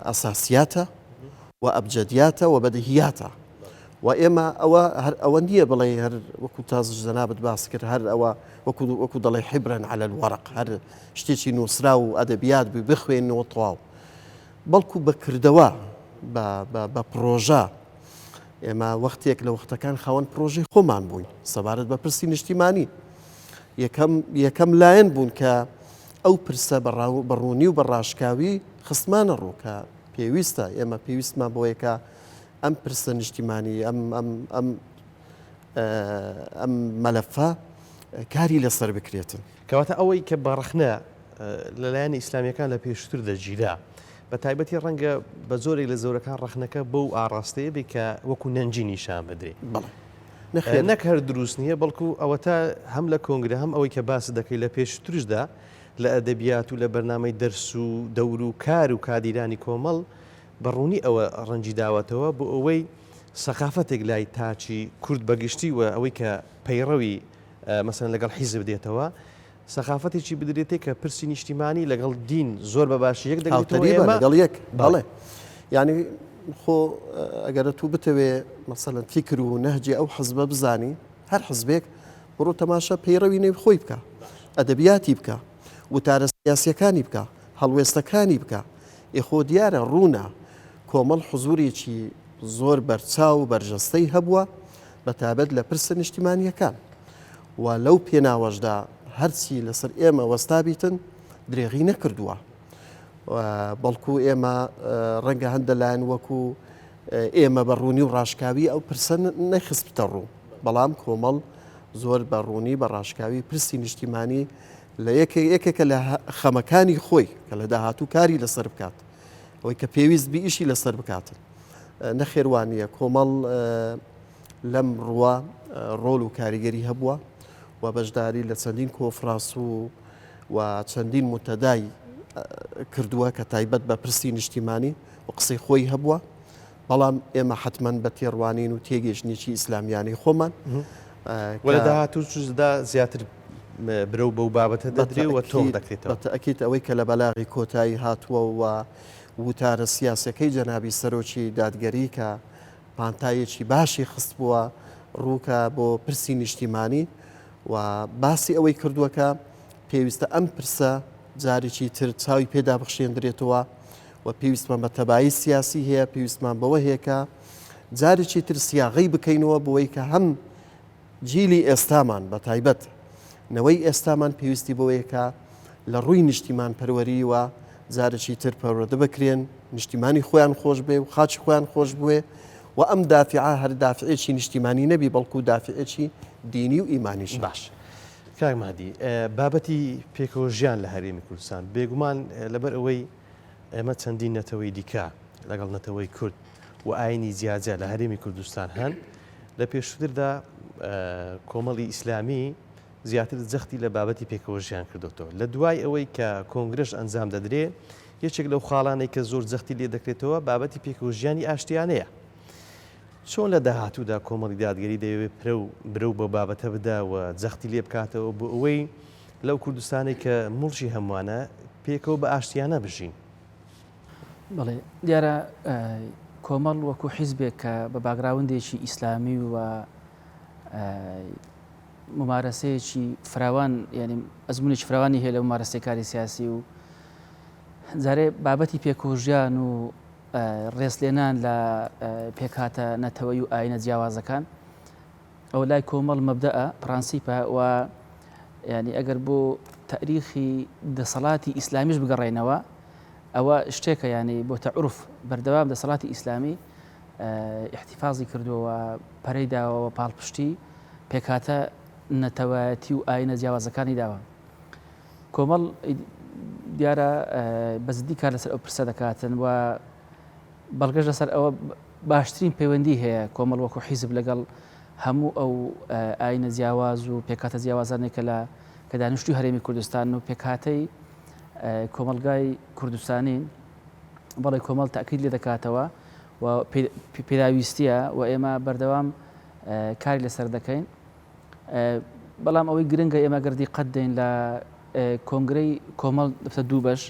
ئەساسیاتە و ئەبجەدیاتە و بەدەهیاتە و ئێمە ئەوە هەر ئەوە نییە بڵێ هەر وەکو تازش جەنابت باس کرد هەر ئەوە وەکو وەکو دەڵێ حیبرەن عەلە الوەرق هەر شتێکی نووسراو و ئەدەبیات بووی بخوێنەوە تەواو بەڵکو بە کردەوە بە پڕۆژە ئێمە وەختێک لە وەختەکان خاوەن پرۆژەی خۆمان بووین سەبارەت بە پرسی نیشتیمانی یەکەم یەکەم لایەن بوون کە ئەو پرسە بە ڕوونی و بە ڕاشکاوی خستمانە ڕوو کە پێویستە ئێمە پێویستمان بۆیە کە ئەم پرسە نیشتیمانی ئەم ئەم ئەم ئەم مەلەفە کاری لەسەر بکرێتن. کەواتە ئەوەی کە بە ڕەخنە لەلایەن ئیسلامیەکان لە پێشتر دەگیرا بە تایبەتی ڕەنگە بە جۆرێک لە زۆرەکان ڕەخنەکە بەو ئاڕاستەیە بێ کە وەکو نەنگی نیشان بدرێ. بەڵێ. نەخێر. نەک هەر دروست نییە بەڵکو ئەوەتا هەم لە کۆنگرە هەم ئەوەی کە باست دەکەی لە پێشترشدا لە ئەدەبیات و لە بەرنامەی دەرس و دەور و کار و کادیرانی کۆمەڵ بە ڕوونی ئەوە ڕەنگی داوەتەوە بۆ ئەوەی سەقافەتێک لای تاکی کورد بە گشتی و ئەوەی کە پەیڕەوی مەسەلەن لەگەڵ حیزب دێتەوە سەقافەتێکی بدرێتێ کە پرسی نیشتیمانی لەگەڵ دین زۆر بە باشی یەک دەگرێتەوە ئێمە لەگەڵ یەک بەڵێ یعنی خۆ ئەگەر تو بتەوێ مەسەلەن فیکر و نەهجی ئەو حزبە بزانی هەر حزبێک بڕۆ تەماشا پەیڕەوی نێو خۆی بکە ئەدەبیاتی بکە وتارە سیاسیەکانی بکە هەڵوێستەکانی بکە ئێ خۆ دیارە ڕوونە کۆمەڵ حزوورێکی زۆر بەرچاو و بەرجەستەی هەبووە بە تایبەت لە پرسە نیشتیمانییەکان و لەو پێناوەشدا هەرچی لەسەر ئێمە وەستابیتن درێغی نەکردووە بەڵکو ئێمە ڕەنگە هەندە لایەن وەکو ئێمە بە ڕوونی و ڕاشکاوی ئەو پرسە نەخستە ڕوو بەڵام کۆمەڵ زۆر بە ڕوونی بە ڕاشکاوی پرسی نیشتیمانی لە یەکێکە لە خەمەکانی خۆی کە لە داهاتوو کاری لەسەر بکات ئەوەی کە پێویست بی ئیشی لەسەر بکاتن نەخێر وانییە کۆمەڵ لەم ڕووە ڕۆل و کاریگەری هەبووە و بەشداری لە چەندین کۆفراس و و چەندین متەدای کردووە کە تایبەت بە پرسی نیشتیمانی و قسەی خۆی هەبووە بەڵام ئێمە حتمما بە تێڕوانین و تێگەیشتنێکی ئیسلامیانەی خۆمان لە داهاتوو چدا زیاتر برەو بەو بابەتە دەدرێ و تۆخ دەکرێتەوە. بەتەئکید ئەوەی کە لە بەلاغی کۆتایی هاتووە و وتارە سیاسیەکەی جەنابی سەرۆکی دادگەری کە پانتاییەکی باشی خستبووە ڕوو کە بۆ پرسی نیشتیمانی و باسی ئەوەی کردووە کە پێویستە ئەم پرسە جارێکی تر چاوی پێدا بخشێندرێتەوە و پێویستمان بە تەبایی سیاسی هەیە پێویستمان بەوە هەیە کە جارێکی تر سیاغەی بکەینەوە بۆی کە هەم جیلی ئێستامان بە تایبەت نەوەی ئێستامان پێویستی بەوەیە کە لە ڕووی نیشتیمان پەروەریوە جارێکی تر پەروەردە بکرێن، نیشتیمانی خۆیان خۆش بێ و خاکی خۆیان خۆش بوێ و ئەم دافعە هەر دافعێکی نیشتیمانی نەبی بەڵکو دافعێکی دینی و ئیمانیشە. باش کاک مەهدی بابەتی پێکەوە ژیان لە هەرێمی کوردستان بێگومان لەبەر ئەوەی ئێمە چەندین نەتەوەی دیکە لەگەڵ نەتەوەی کورد و ئاینی جیاجیا لە هەرێمی کوردستان هەن لە پێشووتردا کۆمەڵی ئیسلامی. زیاتر جەختی لە بابەتی پێکەوەژیان کردۆتەوە. لە دوای ئەوەی کە کۆنگرەش ئەنجام دەدرێ، یەکێک لەو خاڵانەی کە زۆر جەختی لێ دەکرێتەوە بابەتی پێکەوەژیانی ئاشتیانەیە. چۆن لە داهاتوودا کۆمەڵی دادگەری دەیەوێت پرە و برەو بەو بابەتە بدا و جەختی لێ بکاتەوە بۆ ئەوەی لەو کوردستانەی کە موڵکی هەمووانە پێکەوە بە ئاشتیانە بژین؟ بەڵێ دیارە کۆمەڵ وەکو حیزبێک کە بە باگراوندێکی ئیسلامی و ممارەسەیەکی فراوان یعنی ئەزمونێکی فراوانی هەیە لە ممارەسەی کاری سیاسی و جارێ بابەتی پێکۆژیان و ڕێزلێنان لە پێکهاتە نەتەوەی و ئاینە جیاوازەکان ئەوە لای کۆمەڵ مەبدەئە، پرەنسیپە، و یانی ئەگەر بۆ تاریخی دەسەڵاتی ئیسلامیش بگەڕێینەوە ئەوە شتێکە یانی بۆتە عورف بەردەوام دەسەڵاتی ئیسلامی ئیحتیفازی کردووە و پەرەی داوە و پاڵپشتی پێکهاتە نەتەوایەتی و ئاینە جیاوازەکانی داوە. کۆمەڵ دیارە بە جدی کار لەسەر ئەو پرسە دەکاتن و بەڵگەش لەسەر ئەوە باشترین پەیوەندی هەیە کۆمەڵ وەکو حیزب لەگەڵ هەموو ئەو ئاینە جیاواز و پێکهاتە جیاوازانەی کە لە کە دانیشتوی هەرێمی کوردستان و پێکهاتەی کۆمەڵگای کوردستانین بەڵێ کۆمەڵ تاکید لێ دەکاتەوە و پێداویستیە و ئێمە بەردەوام کاری لەسەر دەکەین. بەڵام ئەوەی گرنگە ئێمە گەر دیقەت دەین لە کۆنگرەی کۆمەڵ دەبتە دوو بەش،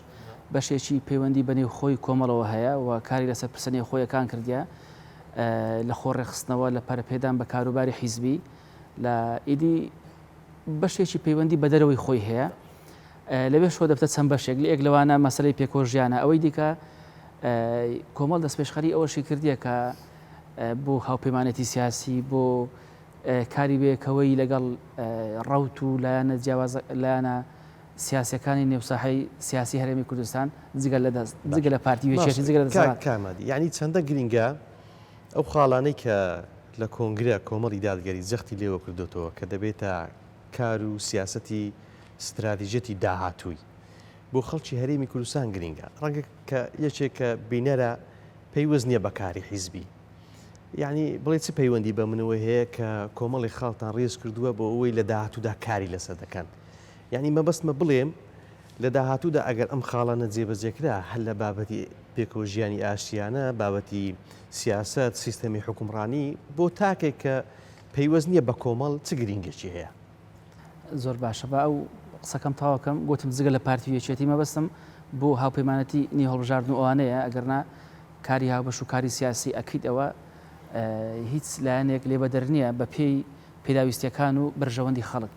بەشێکی پەیوەندی بە نێوخۆی کۆمەڵەوە هەیە و کاری لەسەر پرسە نێوخۆیەکان کردیە لە خۆ ڕێکخستنەوە لە پەرەپێدان بە کاروباری حیزبی لە ئیدی بەشێکی پەیوەندی بە دەرەوەی خۆی هەیە لەوێشەوە دەبتە چەند بەشێک لە یەک لەوانە مەسەلەی پێکۆژیانە ئەوەی دیکە کۆمەڵ دەستپێشخەری ئەوەشی کردیە کە بۆ هاوپەیمانێتی سیاسی بۆ کاری بەیەکەوەیی لەگەڵ ڕەوت و لایەنە جیاواز لایەنە سیاسیەکانی نێو ساحەی سیاسی هەرێمی کوردستان جگە لە دەست جگە لە پارتی و یەکێتی جگە لە دەسەڵات. کاک مادی یانی چەندە گرینگە ئەو خاڵانەی کە لە کۆنگرە کۆمەڵی دادگەری جەختی لێوە کردۆتەوە کە دەبێتە کار و سیاسەتی ستراتیژیەتی داهاتووی بۆ خەڵکی هەرێمی کوردستان گرینگە ڕەنگە کە یەکێک کە بینەرە پەیوەست نییە بە کاری حیزبی یەعنی بڵێ چ پەیوەندی بە منەوە هەیە کە کۆمەڵی خاڵتان ڕێز کردووە بۆ ئەوەی لە داهاتوودا کاری لەسەر دەکەن یعنی مەبەستمە بڵێم لە داهاتوودا ئەگەر ئەم خاڵانە جێبەجێکرا هەر لە بابەتی پێکەوە ژیانی ئاشتیانە بابەتی سیاسەت سیستەمی حکومڕانی بۆ تاکێک کە پەیوەست نییە بە کۆمەڵ چ گرینگێکی هەیە؟ زۆر باشە با ئەو قسەکەم تەواوکەم گوتم جگە لە پارتی و یەکێتی مەبەستم بۆ هاوپەیمانەتی نی هەڵبژاردن و ئەوانەیە ئەگەرنا کاری هاوبەش و کاری سیاسی ئەکید ئەوە هیچ لایەنێک لێ بەدەر نییە بە پێی پێداویستیەکان و بەرژەوەندی خەڵک.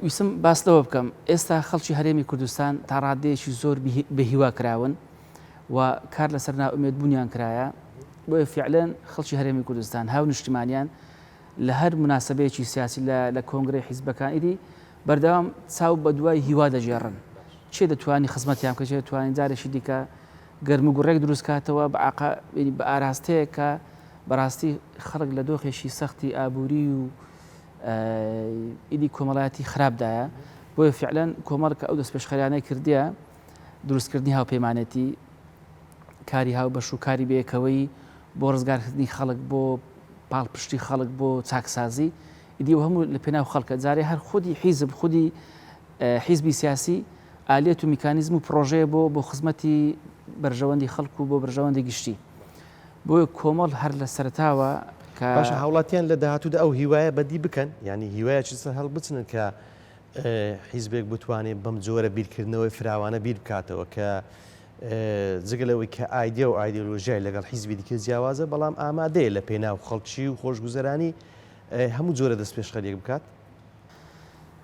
ویستم باس لەوە بکەم ئێستا خەڵکی هەرێمی کوردستان تا ڕادەیەکی زۆر بێهیوا کراون و کار لەسەر نائومێد بوونیان کرایە بۆیە فعلەن خەڵکی هەرێمی کوردستان هاو نیشتمانیان لە هەر مناسبەیەکی سیاسی لە کۆنگرەی حیزبەکان ئیدی بەردەوام چاو بە دوای هیوا دەگێڕن کێ دەتوانی خزمەتیان بکە کێ دەتوانین جارێکی دیکە گەرموگوڕێک دروست کاتەوە بە ئاقا بە ئاراستەیەک کە بەڕاستی خەڵک لە دۆخێکی سەختی ئابووری و ئیدی کۆمەڵایەتی خراپدایە بۆیە فعلەن کۆمەڵ کە ئەو دەستپێشخەریانەی کردیە دروستکردنی هاوپەیمانێتی کاری هاوبەش و کاری بەیەکەوەی بۆ ڕزگارکردنی خەڵک بۆ پاڵپشتی خەڵک بۆ چاکسازی ئیدی و هەموو لە پێناو خەڵکە جارێ هەر خودی حیزب خودی حیزبی سیاسی ئالیەت و میکانیزم و پڕۆژەیە بۆ بۆ خزمەتی بەرژەوەندی خەڵک و بۆ بەرژەوەندی گشتی. بۆیە کۆمەڵ هەر لە سەرەتاوە کە. باشە هاوڵاتیان لە داهاتوودا ئەو هیوایە بەدی بکەن؟ یانی هیوایەکی سەر هەڵبچنن کە حیزبێک بتوانێت بەم جۆرە بیرکردنەوەی فراوانە بیر بکاتەوە کە جگە لەوەی کە ئایدیا و ئایدیۆلۆژیای لەگەڵ حیزبی دیکە جیاوازە بەڵام ئامادەیە لە پێناو خەڵکی و خۆشگوزەرانی هەموو جۆرە دەستپێشخەریەک بکات؟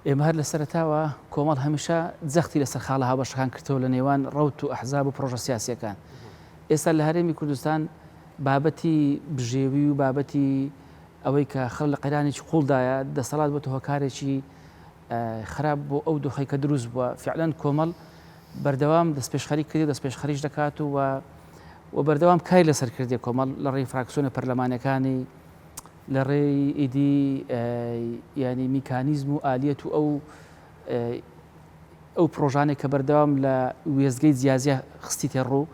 ئێمە هەر لە سەرەتاوە کۆمەڵ هەمیشە جەختی لەسەر خاڵە هاوبەشەکان کردەوە لە نێوان ڕەوت و ئەحزاب و پڕۆژە سیاسییەکان. ئێستا لە هەرێمی کوردستان بابەتی بژێوی و بابەتی ئەوەی کە خەڵک لە قەیرانێکی قووڵدایە، دەسەڵات بۆتە هۆکارێکی خراپ بۆ ئەو دۆخەی کە دروست بووە. فیعلەن کۆمەڵ بەردەوام دەستپێشخەری کردی و دەستپێشخەریش دەکات و و بەردەوام کاری لەسەر کردیە کۆمەڵ لە ڕێی فراکسیۆنە پەرلەمانیەکانی، لە ڕێی ئیدی یانی میکانیزم و ئالیەت و ئەو ئەو پڕۆژانەی کە بەردەوام لە وێستگەی جیاجیا خستیتە ڕوو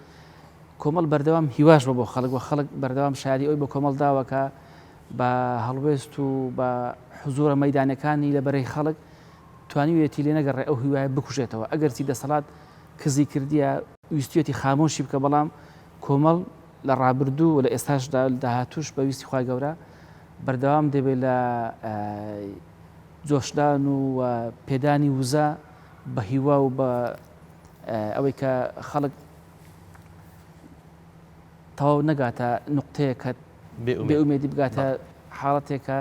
کۆمەڵ بەردەوام هیواش بە بۆ خەڵک و خەڵک بەردەوام شاری ئەوی بە کۆمەڵ داوە کە بە هەڵوێست و بە حزوورە مەیدانەکانی لە بەرەی خەڵک توانیویەتی لێ نەگەڕێ ئەو هیوایە بکوژێتەوە ئەگەرچی دەسەڵات کزی کردیە ویستویەتی خامۆشی بکە بەڵام کۆمەڵ لە ڕابردوو و لە ئێستاشدا لە داهاتووش بە ویستی خوای گەورە بەردەوام دەبێت لە جۆشدان و پێدانی وزە بە هیوا و بە ئەوەی کە خەڵک تەواو نەگاتە نقطەیە کە بێ ئومێدی بگاتە حاڵەتێکە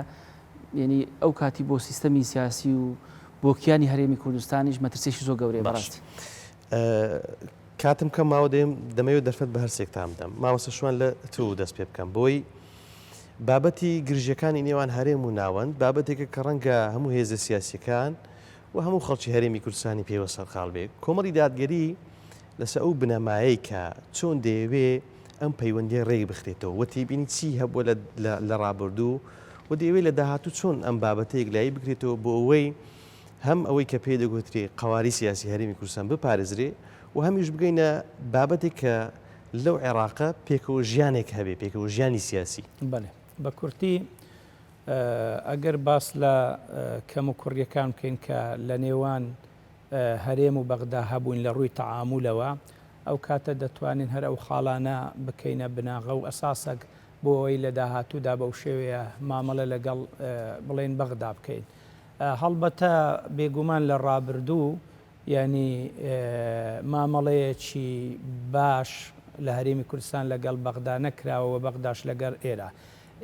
یعنی ئەو کاتی بۆ سیستەمی سیاسی و بۆ کیانی هەرێمی کوردستانیش مەترسێکی زۆر گەورەیە بەڕاستی. کاتم کەم ماوە دێم دەمەوێت دەرفەت بە هەرسێکتان بدەم مامۆستا شوان لە تۆ دەست پێ بکەم بۆی بابەتی گرژیەکانی نێوان هەرێم و ناوەند بابەتێکە کە ڕەنگە هەموو هێزە سیاسیەکان و هەموو خەڵکی هەرێمی کوردستانی پێوە سەرقاڵ بێ کۆمەڵی دادگەری لەسەر ئەو بنەمایەی کە چۆن دەیەوێ ئەم پەیوەندیە ڕێک بخرێتەوە و تێبینی چی هەبووە لە ڕابردوو و دەیەوێت لە داهاتوو چۆن ئەم بابەتە یەکلایی بکرێتەوە بۆ ئەوەی هەم ئەوەی کە پێی دەگوترێ قەواری سیاسی هەرێمی کوردستان بپارێزرێ و هەمیش بگەینە بابەتێک کە لەو عێراقە پێکەوە ژیانێک هەبێ پێکەوە ژیانی سیاسی. بەڵێ بە کورتی ئەگەر باس لە کەم و کوڕیەکان بکەین کە لە نێوان هەرێم و بەغدا هەبووین لە ڕووی تەعامولەوە، ئەو کاتە دەتوانین هەر ئەو خاڵانە بکەینە بناغە و ئەساسەک بۆ ئەوەی لە داهاتوودا بەو شێوەیە مامەڵە لەگەڵ بڵێین بەغدا بکەین. هەڵبەتە بێگومان لە ڕابردوو یانی مامەڵەیەکی باش لە هەرێمی کوردستان لەگەڵ بەغدا نەکراوە و بەغداش لەگەڵ ئێرە.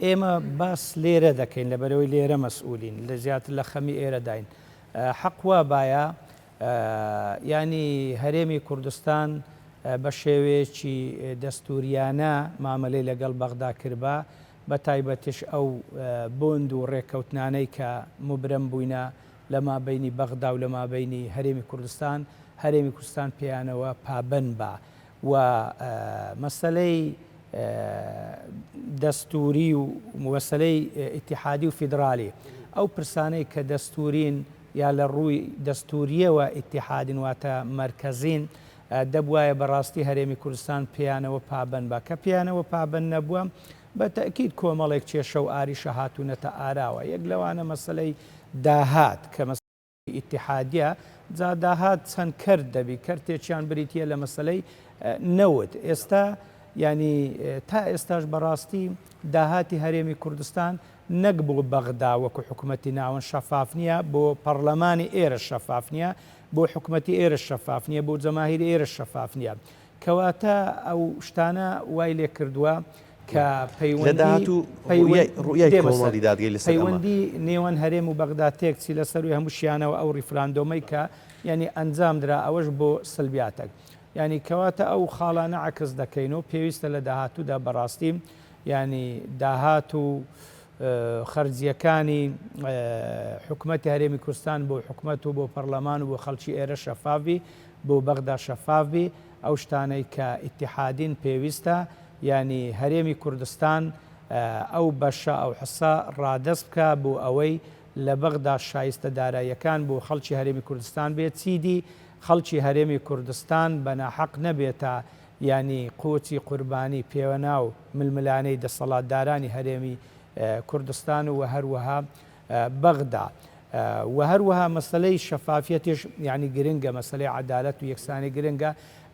ئێمە باس لێرە دەکەین لەبەرئەوەی لێرە مەسئولین، لە زیاتر لە خەمی ئێرەداین. حەق وابایە یانی هەرێمی کوردستان بە شێوەیەکی دەستوریانە مامەلەی لەگەڵ بەغدا کردبا، بە تایبەتیش ئەو بۆند و ڕێککەوتنانەی کە موبرەم بووینە لە مابەینی بەغدا و لە مابەینی هەرێمی کوردستان، هەرێمی کوردستان پێیانەوە پابەند با و مەسەلەی دەستوری و مەسەلەی ئیتیحادی و فیدرالی ئەو پرسانەی کە دەستورین یا لە ڕووی دەستوریەوە ئیتیحادین واتە مەرکەزین دەبوایە بەڕاستی هەرێمی کوردستان پێیانەوە پابەند با کە پێیانەوە پابەند نەبووە بە تەئکید کۆمەڵێک کێشە و ئاریشە هاتوونەتە ئاراوە یەک لەوانە مەسەلەی داهات کە ئیتیحادیە، جا داهات چەند کەرت دەبی، کەرتێکیان بریتیە لە مەسەلەی نەوت، ئێستا یانی تا ئێستاش بەڕاستی داهاتی هەرێمی کوردستان نەک بۆ بەغدا وەکو حکومەتی ناوەند شەفاف نییە، بۆ پەڕلەمانی ئێرەش شەفاف نییە، بۆ حکومەتی ئێرەش شەفاف نییە، بۆ جەماهیری ئێرەش شەفاف نییە. کەواتە ئەو شتانە وای لێ کردووە کە لە داهاتوو ڕوئیای ڕوئیای کۆمەڵی دادگەری لەسەر ئەمە. پەیوەندی نێوان هەرێم و بەغدا تێکچی لە سەرووی هەمووشیانەوە ئەو ڕیفراندۆمەی کە یانی ئەنجام درا ئەوەش بۆ سلبیاتەک یانی کەواتە ئەو خاڵانە عەکس دەکەین و پێویستە لە داهاتوودا بەڕاستی یانی داهات و خەرجیەکانی حکومەتی هەرێمی کوردستان بۆ حکومەت و بۆ پەرلەمان و بۆ خەڵکی ئێرە شەفاف بی بۆ بەغدا شەفاف بی ئەو شتانەی کە ئیتیحادین پێویستە یانی هەرێمی کوردستان ئەو بەشە ئەو حسە ڕادەست بکا بۆ ئەوەی لە بەغدا شایستە داراییەکان بۆ خەڵکی هەرێمی کوردستان بێت چیدی خەڵکی هەرێمی کوردستان بە ناحەق نەبێتە یانی قۆچی قوربانی پێوەناو ململانێی دەسەڵاتدارانی هەرێمی کوردستان و هەروەها بەغدا. وە هەروەها مەسەلەی شەفافیەتیش یانی گرنگە، مەسەلەی عەدالەت و یەکسانی گرنگە،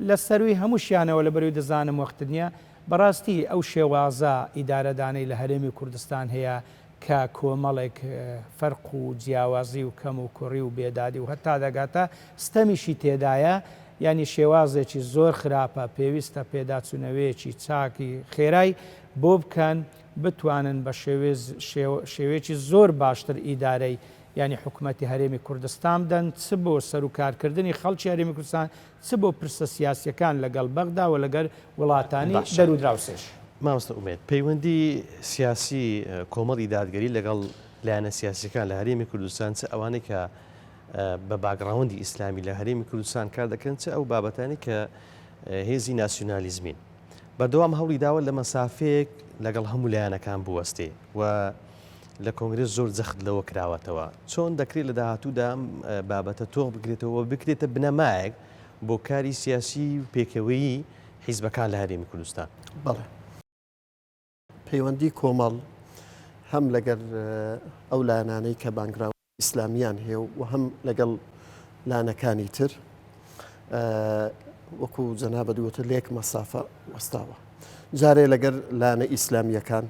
لە سەرووی هەمووشیانەوە لەبەرئەوەی دەزانم وەختت نییە، بەڕاستی ئەو شێوازە ئیدارەدانەی لە هەرێمی کوردستان هەیە کە کۆمەڵێک فەرق و جیاوازی و کەم و کوڕی و بێدادی و هەتا دەگاتە ستەمیشی تێدایە، یانی شێوازێکی زۆر خراپە، پێویستە پێداچوونەوەیەکی چاکی خێرای بۆ بکەن. بتوانن بە شێوەیەکی زۆر باشتر ئیدارەی یانی حکومەتی هەرێمی کوردستان بدەن چ بۆ سەروکارکردنی خەڵکی هەرێمی کوردستان چ بۆ پرسە سیاسیەکان لەگەڵ بەغدا و لەگەر وڵاتانی باشە دەرو دراوسێش. مامۆستا ئومێد، پەیوەندی سیاسی کۆمەڵی دادگەری لەگەڵ لایەنە سیاسیەکان لە هەرێمی کوردستان چ ئەوانەی کە بە باکگراوندی ئیسلامی لە هەرێمی کوردستان کار دەکەن چ ئەو بابەتانەی کە هێزی ناسیونالیزمین بەردەوام هەوڵی داوە لە مەسافەیەک لەگەڵ هەموو لایەنەکان بوەستێ و لە کۆنگرێس زۆر جەخت لەوە کراوەتەوە. چۆن دەکرێت لە داهاتوودا ئەم بابەتە تۆخ بکرێتەوە و بکرێتە بنەمایەک بۆ کاری سیاسی و پێکەوەیی حیزبەکان لە هەرێمی کوردستان؟ بەڵێ. پەیوەندی کۆمەڵ. هەم لەگەر ئەو لایەنانەی کە بانگراوندی ئیسلامیان هەیە و هەم لەگەڵ لایەنەکانی تر وەکو جەنابت وتت لە یەک مەسافە وەستاوە. جارێ لەگەر لایەنە ئیسلامییەکان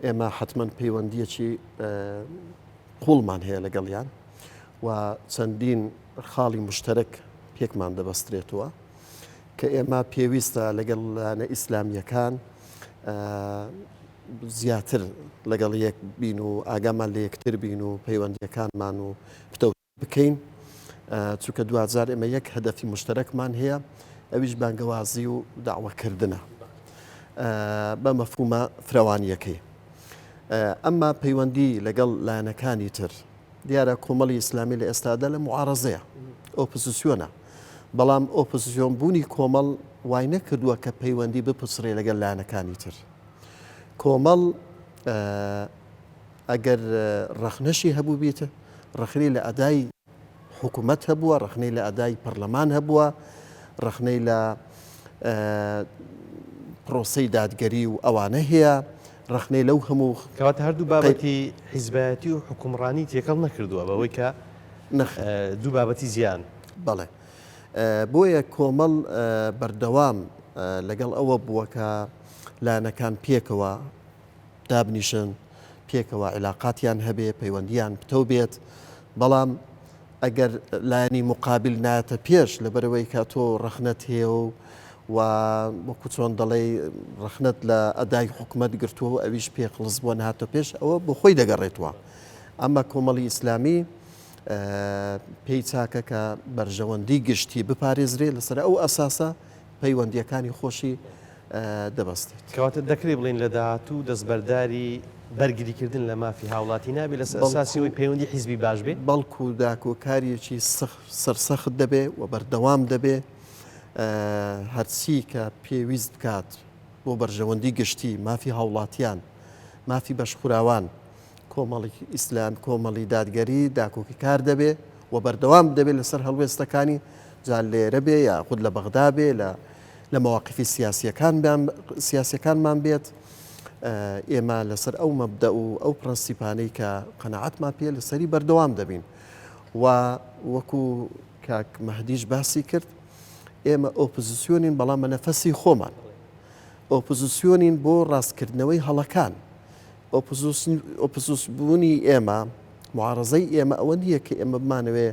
ئێمە حەتمەن پەیوەندییەکی قوڵمان هەیە لەگەڵیان و چەندین خاڵی مشتەرەک پێکمان دەبەسترێتەوە کە ئێمە پێویستە لەگەڵ لایەنە ئیسلامییەکان زیاتر لەگەڵ یەک بین و ئاگامان لە یەکتر بین و پەیوەندیەکانمان و پتەو بکەین چونکە دواجار ئێمە یەک هەدەفی مشتەرەکمان هەیە ئەویش بانگەوازی و داوەکردنە بە مەفهومە فرەوانیەکەی ئەمما پەیوەندی لەگەڵ لایەنەکانی تر دیارە کۆمەڵی ئیسلامی لە ئێستادا لە معارەزەیە ئۆپۆزیسیۆنە بەڵام ئۆپۆزیسیۆن بوونی کۆمەڵ وای نەکردووە کە پەیوەندی بپچڕێ لەگەڵ لایەنەکانی تر کۆمەڵ ئەگەر ڕەخنەشی هەبوو بیت ڕەخنەی لە ئەدای حکوومەت هەبووە ڕەخنەی لە ئەدای پەرلەمان هەبووە ڕەخنەی لە پرۆسەی دادگەری و ئەوانە هەیە ڕەخنەی لەو هەموو کەواتە هەردوو بابەتی حیزبایەتی و حکومڕانی تێکەڵ نەکردووە بەوەی کە دوو بابەتی جیان. بەڵێ بۆیە کۆمەڵ بەردەوام لەگەڵ ئەوە بووە کە لایەنەکان پێکەوە دابنیشن، پێکەوە عیلاقاتیان هەبێ، پەیوەندییان پتەو بێت، بەڵام ئەگەر لایەنی موقابیل نایەتە پێش لەبەرئەوەی کە تۆ ڕەخنەت هەیە و و وەکو چۆن دەڵێی ڕەخنەت لە ئەدای حکومەت گرتووە و ئەویش پێ قڵس بووە نهاتە پێش ئەوە بۆ خۆی دەگەڕێتەوە ئەمە کۆمەڵی ئیسلامی پێی چاکە کە بەرژەوەندی گشتی بپارێزرێ لەسەر ئەو ئەساسە پەیوەندییەکانی خۆشی دەبەستێت. کەواتە دەکرێت بڵێین لە داهاتوو دەستبەرداری بەرگریکردن لە مافی هاوڵاتی نابێت لەسەر ئەساسی ئەوەی پەیوەندی حیزبی باش بێت؟ بەڵکو داکۆکارییەکی سەرسەخت دەبێت و بەردەوام دەبێت هەرچی کە پێویست بکات بۆ بەرژەوەندی گشتی، مافی هاوڵاتیان، مافی بەشخوراوان، کۆمەڵی ئیسلام، کۆمەڵی دادگەری داکۆکیکار دەبێ و بەردەوام دەبێ لەسەر هەڵوێستەکانی، جا لێرە بێ یاخود لە بەغدا بێ لە لە مەواقیفی سیاسیەکان سیاسیەکانمان بێت، ئێمە لەسەر ئەو مەبدەئ و ئەو پرەنسیپانەی کە قەناعەتمان پێ لەسەری بەردەوام دەبین و وەکو کاک مەهدیش باسی کرد ئێمە ئۆپۆزیسیۆنین بەڵام بە نەفەسی خۆمان ئۆپۆزیسیۆنین بۆ ڕاستکردنەوەی هەڵەکان ئۆپۆزیسبوونی ئێمە، موعارەزەی ئێمە ئەوە نییە کە ئێمە بمانەوێ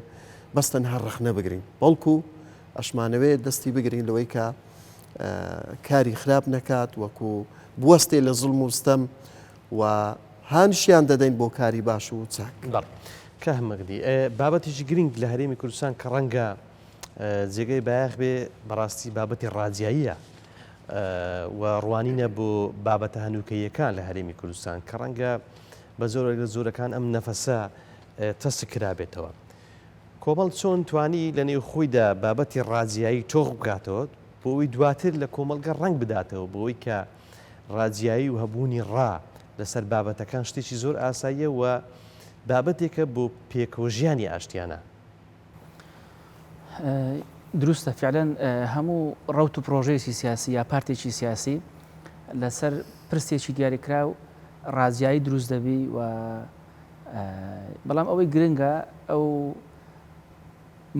بەس تەنها ڕەخنە بگرین، بەڵکو ئەشمانەوێ دەستی بگرین لەوەی کە کاری خراپ نەکات، وەکو بوەستێ لە زوڵم و ستەم و هانیشیان دەدەین بۆ کاری باش و چاک. بەڵێ کاک مەهدی، بابەتێکی گرنگ لە هەرێمی کوردستان کە ڕەنگە جێگەی بایەخ بێ بەڕاستی بابەتی ڕاجیاییە و ڕوانینە بۆ بابەتە هەنووکەییەکان لە هەرێمی کوردستان کە ڕەنگە بە زۆرێک لە زۆرەکان ئەم نەفەسە تەسک کرابێتەوە. کۆمەڵ چۆن توانی لە نێو خۆیدا بابەتی ڕاجیایی تۆخ بکاتەوە بۆ ئەوەی دواتر لە کۆمەڵگە ڕەنگ بداتەوە بۆ ئەوەی کە ڕاجیایی و هەبوونی ڕا لەسەر بابەتەکان شتێکی زۆر ئاساییە و بابەتێکە بۆ پێکەوەژیانی ئاشتیانە. دروستە فعلەن هەموو ڕەوت و پرۆژەیەکی سیاسی یا پارتێکی سیاسی لەسەر پرسێکی دیاریکراو ڕازیایی دروست دەبی و بەڵام ئەوەی گرنگە ئەو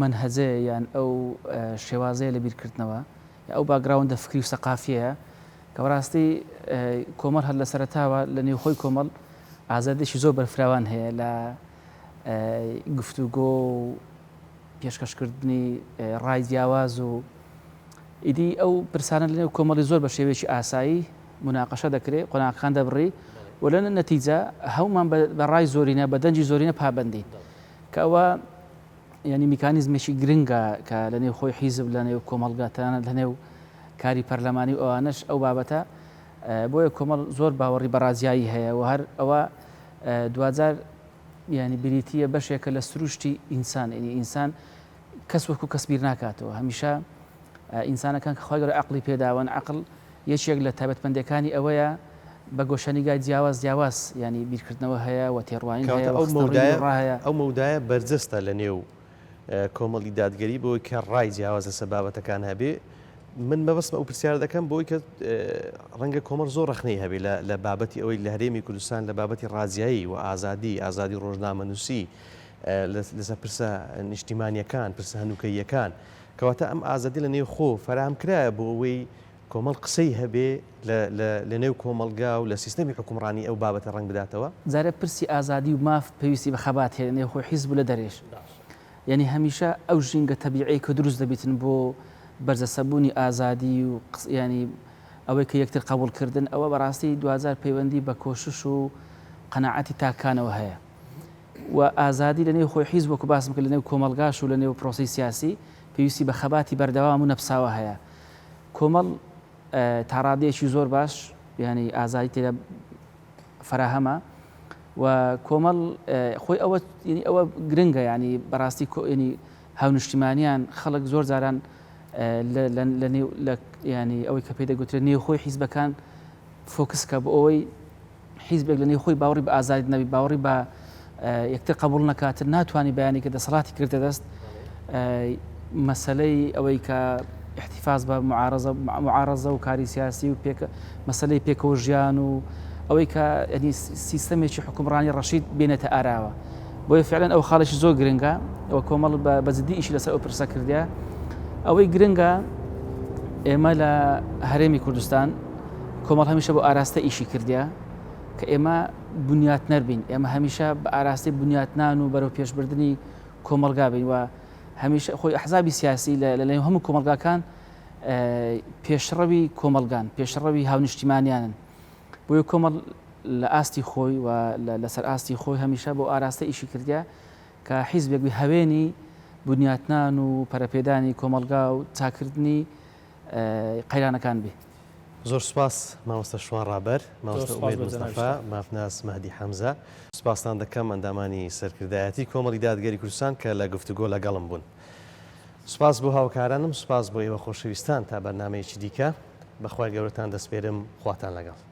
منهەجەیە یان ئەو شێوازەیە لە بیرکردنەوە ئەو باگراوندە فکری و سەقافیەیە کە بەڕاستی کۆمەڵ هەر لە سەرەتاوە لە نێوخۆی کۆمەڵ ئازادێکی زۆر بەرفراوان هەیە لە گفتوگۆ و پێشکەشکردنی ڕای جیاواز و ئیدی ئەو پرسانە لەنێو کۆمەڵی زۆر بە شێوەیەکی ئاسایی مناقەشە دەکرێت قۆناغەکان دەبڕی و لە نەتیجە هەمومان بە ڕای زۆرینە بە دەنگی زۆرینە پابەندین کە ئەوە ینی میکانیزمێکی گرنگە کە لە نێو خۆی حیزب لە نێو کۆمەڵگا تەنانەت لە نێو کاری پەرلەمانی و ئەوانەش ئەو بابەتە بۆیە کۆمەڵ زۆر باوەڕی بە ڕازیایی هەیە و هەر ئەوە دواجار یانی بریتییە بەشێکە لە سروشتی ئینسان یعنی ئینسان کەس وەکو کەس بیر ناکاتەوە هەمیشە ئینسانەکان کە خوای گەورە عەقڵی پێداون عەقڵ یەکێک لە تایبەتمەندیەکانی ئەوەیە بە گۆشەنیگای جیاواز جیاواز ینی بیرکردنەوە هەیە و تێڕوانین هەیە کەواتە و ئەو خستنەڕووی مەودایە ڕا هەیە. ئەو مەودایە بەرجەستە لە نێو کۆمەڵی دادگەری بۆی کە ڕای جیاواز لەسەر بابەتەکان هەبێ. من مەبەستمە ئەو پرسیار دەکەم بۆی کە ڕەنگە کۆمەڵ زۆر ڕەخنەی هەبێ لە بابەتی ئەوەی لە هەرێمی کوردستان لە بابەتی ڕازیایی و ئازادی ئازادی ڕۆژنامەنووسی لەسەر پرسە نیشتیمانیەکان پرسە هەنووکەییەکان کەواتە ئەم ئازادی لە نێوخۆ فەراهەم کرایە بۆ ئەوەی کۆمەڵ قسەی هەبێ لە نێو کۆمەڵگا و لە سیستەمی حوکمڕانی ئەو بابەتە ڕەنگ بداتەوە؟ جارێ پرسی ئازادی و ماف پێویستی بە خەبات هەیە لە نێوخۆی حیزب و لە دەرێش. یانی هەمیشە ئەو ژینگە تەبیعیەی کە دروست دەبیتن بۆ بەرجەسەبوونی ئازادی و ینی ئەوەی کە یەکتر قبوڵ کردن ئەوە بەڕاستی دواجار پەیوەندی بە کۆشش و قەناعەتی تاکانەوە هەیە و ئازادی لە نێو خۆی حیزب وەکو باسم کرد لە نێو کۆمەڵگاش و لە نێو پرۆسەی سیاسی پێویستی بە خەباتی بەردەوام و نەپساوە هەیە کۆمەڵ تاڕادەیەکی زۆر باش ینی ئازادی تێدا فەراهەمە و کۆمەڵ خۆی ئەوە ینی ئەوە گرنگە ینی بەڕاستی کۆئێنی هاونیشتیمانیان خەڵک زۆر جاران لە نێو لە ینی ئەوەی کە پێی دەگوترێت نێوخۆی حیزبەکان فۆکسکە بۆ ئەوەی حیزبێک لە نێو خۆی باوەڕی بە ئازادی نەبی باوەڕی بە یەکتر قبول نەکاتن ناتوانانی بەیانی کە دەسەڵاتی کردە دەست مەسەلەی ئەوەی کە احتفاظ بە معارەزە معارەزە و کاری سیاسی و پێک مەسەلەی پێکەوە ژیان و ئەوەی کە یعنی سیستەمێکی حکومڕانی ڕەشید بێنێتە ئاراوە بۆیە فعلەن ئەو خاڵێکی زۆر گرنگە و کۆمەڵ بە جدی ئیشی لەسەر ئەو پرسە کردە ئەوەی گرنگە ئێمە لە هەرێمی کوردستان کۆمەڵ هەمیشە بۆ ئاراستە ئیشی کردە کە ئێمە بنیاتنەر بین ئێمە هەمیشە بە ئاراستەی بنیاتنان و بەرەو پێشبردننی کۆمەڵگا بین و هەمیشە خۆی ئەحزابی سیاسی لە نێو هەموو کۆمەڵگاکان پێشڕەوی کۆمەڵگان، پێشڕەوی هاونیشتیمانیانن. بۆیە کۆمەڵ لە ئاستی خۆی و لەسەر ئاستی خۆی هەمیشە بۆ ئاراستە ئیشی کردە کە حیزبێک بی هەوێنی بنیاتنان و پەرەپێدانی کۆمەڵگا و چاکردنی قەیرانەکان بی. زۆر سوپاس مامۆستا شوان ڕابەر، مامۆستا ئومێد مستەفا، مافناس مەهدی حەمزە. سوپاستان دەکەم ئەندامانی سەرکردایەتی کۆمەڵی دادگەری کوردستان کە لە گفتوگۆ لەگەڵم بوون. سوپاس بۆ هاوکارانم، سوپاس بۆ ئێوە خۆشەویستان تا بەرنامەیەکی دیکە بە خوای گەورەتان دەسپێرم خواتان لەگەڵ.